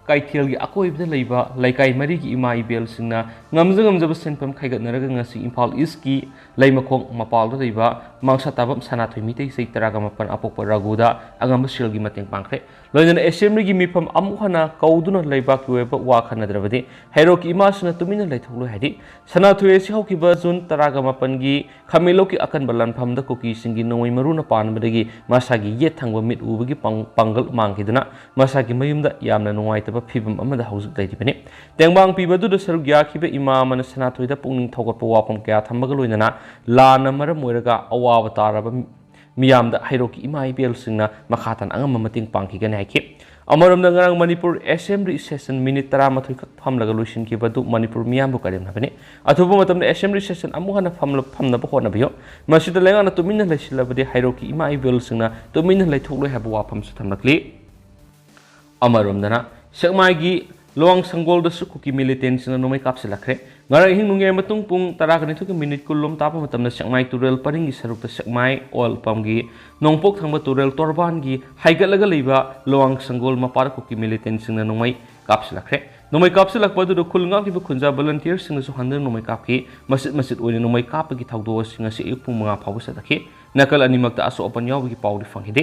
ꯀꯩꯊꯦꯜꯒꯤ ꯑꯀꯣꯏꯕꯗ ꯂꯩꯕ ꯂꯩꯀꯥꯏ ꯃꯔꯤꯒꯤ ꯏꯃꯥ ꯏꯕꯦꯜꯁꯤꯡꯅ ꯉꯝꯖ ꯉꯝꯖꯕ ꯁꯦꯟꯐꯝ ꯈꯥꯏꯒꯠꯅꯔꯒ ꯉꯁꯤ ꯏꯝꯐꯥꯜ ꯏꯁꯀꯤ ꯂꯩꯃꯈꯣꯡ ꯃꯄꯥꯜꯗ ꯂꯩꯕ ꯃꯥꯡꯁꯥ ꯇꯥꯕꯝ ꯁꯅꯥꯊꯣꯏ ꯃꯤꯇꯩ ꯆꯍꯤ ꯇꯔꯥꯒ ꯃꯥꯄꯟ ꯑꯄꯣꯛꯄ ꯔꯘꯨꯗ ꯑꯉꯝꯕ ꯁꯦꯜꯒꯤ ꯃꯇꯦꯡ ꯄꯥꯡꯈ꯭ꯔꯦ꯫ ꯂꯣꯏꯅꯅ ꯑꯦꯁꯦꯝꯕ꯭ꯂꯤꯒꯤ ꯃꯤꯐꯝ ꯑꯃꯨꯛ ꯍꯟꯅ ꯀꯧꯗꯨꯅ ꯂꯩꯕꯥꯛꯀꯤ ꯑꯣꯏꯕ ꯋꯥ ꯈꯟꯅꯗ꯭ꯔꯕꯗꯤ ꯍꯩꯔꯣꯛꯀꯤ ꯏꯃꯥꯁꯤꯡꯅ ꯇꯨꯃꯤꯟꯅ ꯂꯩꯊꯣꯛꯂꯣꯏ ꯍꯥꯏꯔꯤ꯫ ꯁꯅꯥꯊꯣꯏ ꯑꯁꯤ ꯍꯧꯈꯤꯕ ꯖꯨꯟ ꯇꯔꯥꯒ ꯃꯥꯄꯟꯒꯤ ꯈꯥꯃꯦꯟꯂꯣꯛꯀꯤ ꯑꯀꯟꯕ ꯂꯥꯟꯐꯝꯗ ꯀꯨꯀꯤꯁꯤꯡꯒꯤ ꯅꯣꯡꯃꯩ ꯃꯔꯨꯅ ꯄꯥꯟꯕꯗꯒꯤ ꯃꯁꯥꯒꯤ ꯌꯦꯠ ꯊꯪꯕ ꯃꯤꯠ ꯎꯕꯒꯤ ꯄꯥꯡ-, ꯄꯥꯡꯒꯜ ꯃꯥꯡꯈꯤꯗꯨꯅ ꯃꯁꯥꯒꯤ ꯃꯌꯨꯝꯗ ꯌꯥꯝꯅ ꯅꯨꯡꯉꯥꯏꯇꯕ ꯐꯤꯕꯝ ꯑꯃꯗ ꯍꯧꯖꯤꯛ ꯂꯩꯔꯤꯕꯅꯤ꯫ ꯇꯦꯡꯕꯥꯡ ꯄꯤꯕ ꯑꯗꯨꯗ ꯁꯔꯨꯛ ꯌꯥꯈꯤꯕ ꯏꯃꯥ ꯑꯃꯅ ꯁꯅꯥꯊꯣꯏꯗ ꯄꯨꯛꯅꯤꯡ ꯊꯧꯒꯠꯄ ꯋꯥꯐꯝ ꯀꯌꯥ ꯊꯝꯕꯒ ꯂꯣꯏꯅꯅ ꯂꯥꯟꯅ ꯃꯔꯝ ꯑꯣꯏꯔꯒ ꯑꯋꯥꯕ ꯇꯥꯔꯕ ꯃꯤꯌꯥꯝꯗ ꯍꯩꯔꯣꯛꯀꯤ ꯏꯃꯥ ꯏꯕꯦꯜꯁꯤꯡꯅ ꯃꯈꯥ ꯇꯥꯅ ꯑꯉꯝꯕ ꯃꯇꯦꯡ ꯄꯥꯡꯈꯤꯒꯅꯤ ꯍꯥꯏꯈꯤ꯫ ꯑꯃꯔꯣꯝꯗ ꯉꯔꯥꯡ ꯃꯅꯤꯄꯨꯔ ꯑꯦꯁꯦꯝꯕ꯭ꯂꯤ ꯁꯦꯁꯟ ꯃꯤꯅꯤꯠ ꯇꯔꯥꯃꯥꯊꯣꯏ ꯈꯛ ꯐꯝꯂꯒ ꯂꯣꯏꯁꯤꯟꯈꯤꯕ ꯑꯗꯨ ꯃꯅꯤꯄꯨꯔ ꯃꯤꯌꯥꯝꯕꯨ ꯀꯔꯦꯝꯅꯕꯅꯤ꯫ ꯑꯊꯨꯕ ꯃꯇꯝꯗ ꯑꯦꯁꯦꯝꯕ꯭ꯂꯤ ꯁꯦꯁꯟ ꯑꯃꯨꯛ ꯍꯟꯅ ꯐꯝꯂ-, ꯐꯝꯅꯕ ꯍꯣꯠꯅꯕꯤꯌꯨ꯫ ꯃꯁꯤꯗ ꯂꯩꯉꯥꯛꯅ ꯇꯨꯃꯤꯟꯅ ꯂꯩꯁꯤꯜꯂꯕꯗꯤ ꯍꯩꯔꯣꯛꯀꯤ ꯏꯃꯥ ꯏꯕꯦꯜꯁꯤꯡꯅ ꯇꯨꯃꯤꯟꯅ ꯂꯩꯊꯣꯛꯂꯣꯏ ꯍꯥꯏꯕ ꯋꯥꯐꯝꯁꯨ ꯊꯝꯂꯛꯂꯤ꯫ ꯑꯃꯔꯣꯝꯗꯅ ꯁꯦꯛꯃꯥꯏꯒꯤ ꯂꯣꯋꯥꯡ ꯁꯪꯒꯣꯜꯗꯁꯨ ꯀꯨꯀꯤ ꯃꯤꯂꯤꯇꯦꯟꯁꯤꯡꯅ ꯅꯣꯡꯃꯩ ꯀꯥꯞꯁꯤꯜꯂꯛꯈ꯭ꯔꯦ꯫ ꯉꯔꯥꯡ ꯑꯍꯤꯡ ꯅꯣꯡꯌꯥꯏ ꯃꯇꯨꯡ ꯄꯨꯡ ꯇꯔꯥꯒ ꯅꯤꯊꯣꯏꯒ ꯃꯤꯅꯤꯠ ꯀꯨꯟꯂꯣꯝ ꯇꯥꯕ ꯃꯇꯝꯗ ꯁꯦꯛꯃꯥꯏ ꯇꯨꯔꯦꯜ ꯄꯔꯤꯡꯒꯤ ꯁꯔꯨꯛꯇ ꯁꯦꯛꯃꯥꯏ ꯑꯣꯏꯜ ꯄꯝꯒꯤ ꯅꯣꯡꯄꯣꯛ ꯊꯪꯕ ꯇꯨꯔꯦꯜ ꯇꯣꯔꯕꯥꯟꯒꯤ ꯍꯥꯏꯒꯠꯂꯒ ꯂꯩꯕ ꯂꯣꯋꯥꯡ ꯁꯪꯒꯣꯜ ꯃꯄꯥꯗ ꯀꯨꯀꯤ ꯃꯤꯂꯤꯇꯦꯟꯁꯤꯡꯅ ꯅꯣꯡꯃꯩ ꯀꯥꯞꯁꯤꯜꯂꯛꯈ꯭ꯔꯦ꯫ ꯅꯣꯡꯃꯩ ꯀꯥꯞꯁꯤꯜꯂꯛꯄ ꯑꯗꯨꯗ ꯈꯨꯜ ꯉꯥꯛꯂꯤꯕ ꯈꯨꯟꯖꯥ volunteerꯁꯤꯡꯅꯁꯨ ꯍꯟꯗꯨꯅ ꯅꯣꯡꯃꯩ ꯀꯥꯞꯈꯤ꯫ ꯃꯆꯤꯠ ꯃꯆꯤꯠ ꯑꯣꯏꯅ ꯅꯣꯡꯃꯩ ꯀꯥꯞꯄꯒꯤ ꯊꯧꯗꯣꯛ ꯑꯁꯤ ꯉꯁꯤ ꯑꯌꯨꯛ ꯄꯨꯡ ꯃꯉꯥ ꯐꯥꯎꯕ ꯆꯠꯊꯈꯤ꯫ ꯅꯥꯀꯜ ꯑꯅꯤꯃꯛꯇ ꯑꯁꯣꯛ ꯑꯄꯟ ꯌꯥꯎꯕꯒꯤ ꯄꯥꯎꯗꯤ ꯐꯪꯈꯤꯗꯦ꯫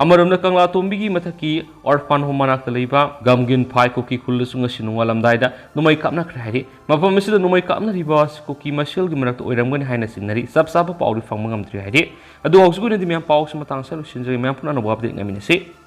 ꯑꯃꯔꯣꯝꯗ ꯀꯪꯂꯥꯇꯣꯝꯕꯤꯒꯤ ꯃꯊꯛꯀꯤ orphan home ꯃꯅꯥꯛꯇ ꯂꯩꯕ ꯒꯝꯒꯤꯟ ꯐꯥꯏ ꯀꯨꯀꯤ ꯈꯨꯜꯗꯁꯨ ꯉꯁꯤ ꯅꯣꯡꯉꯥꯜꯂꯝꯗꯥꯏꯗ ꯅꯣꯡꯃꯩ ꯀꯥꯞꯅꯈ꯭ꯔꯦ ꯍꯥꯏꯔꯤ꯫ ꯃꯐꯝ ꯑꯁꯤꯗ ꯅꯣꯡꯃꯩ ꯀꯥꯞꯅꯔꯤꯕ ꯑꯁꯤ ꯀꯨꯀꯤ ꯃꯁꯦꯜꯒꯤ ꯃꯔꯛꯇ ꯑꯣꯏꯔꯝꯒꯅꯤ ꯍꯥꯏꯅ ꯆꯤꯡꯅꯔꯤ꯫ ꯆꯞ ꯆꯥꯕ ꯄꯥꯎꯗꯤ ꯐꯪꯕ ꯉꯝꯗ꯭ꯔꯤ ꯍꯥꯏꯔꯤ꯫ ꯑꯗꯨ ꯍꯧꯖꯤꯛꯀꯤ ꯑꯣꯏꯅꯗꯤ ꯃꯌꯥꯝ ꯄꯥꯎꯁꯤ ꯃꯇꯥꯡ ꯑꯁꯤꯗ ꯂꯣꯏꯁꯤꯟꯖꯔꯒꯦ꯫ ꯃꯌꯥꯝ ꯄꯨꯝꯅ ꯑꯅꯧꯕ update ꯉꯥꯏꯃꯤꯟꯅꯁꯤ꯫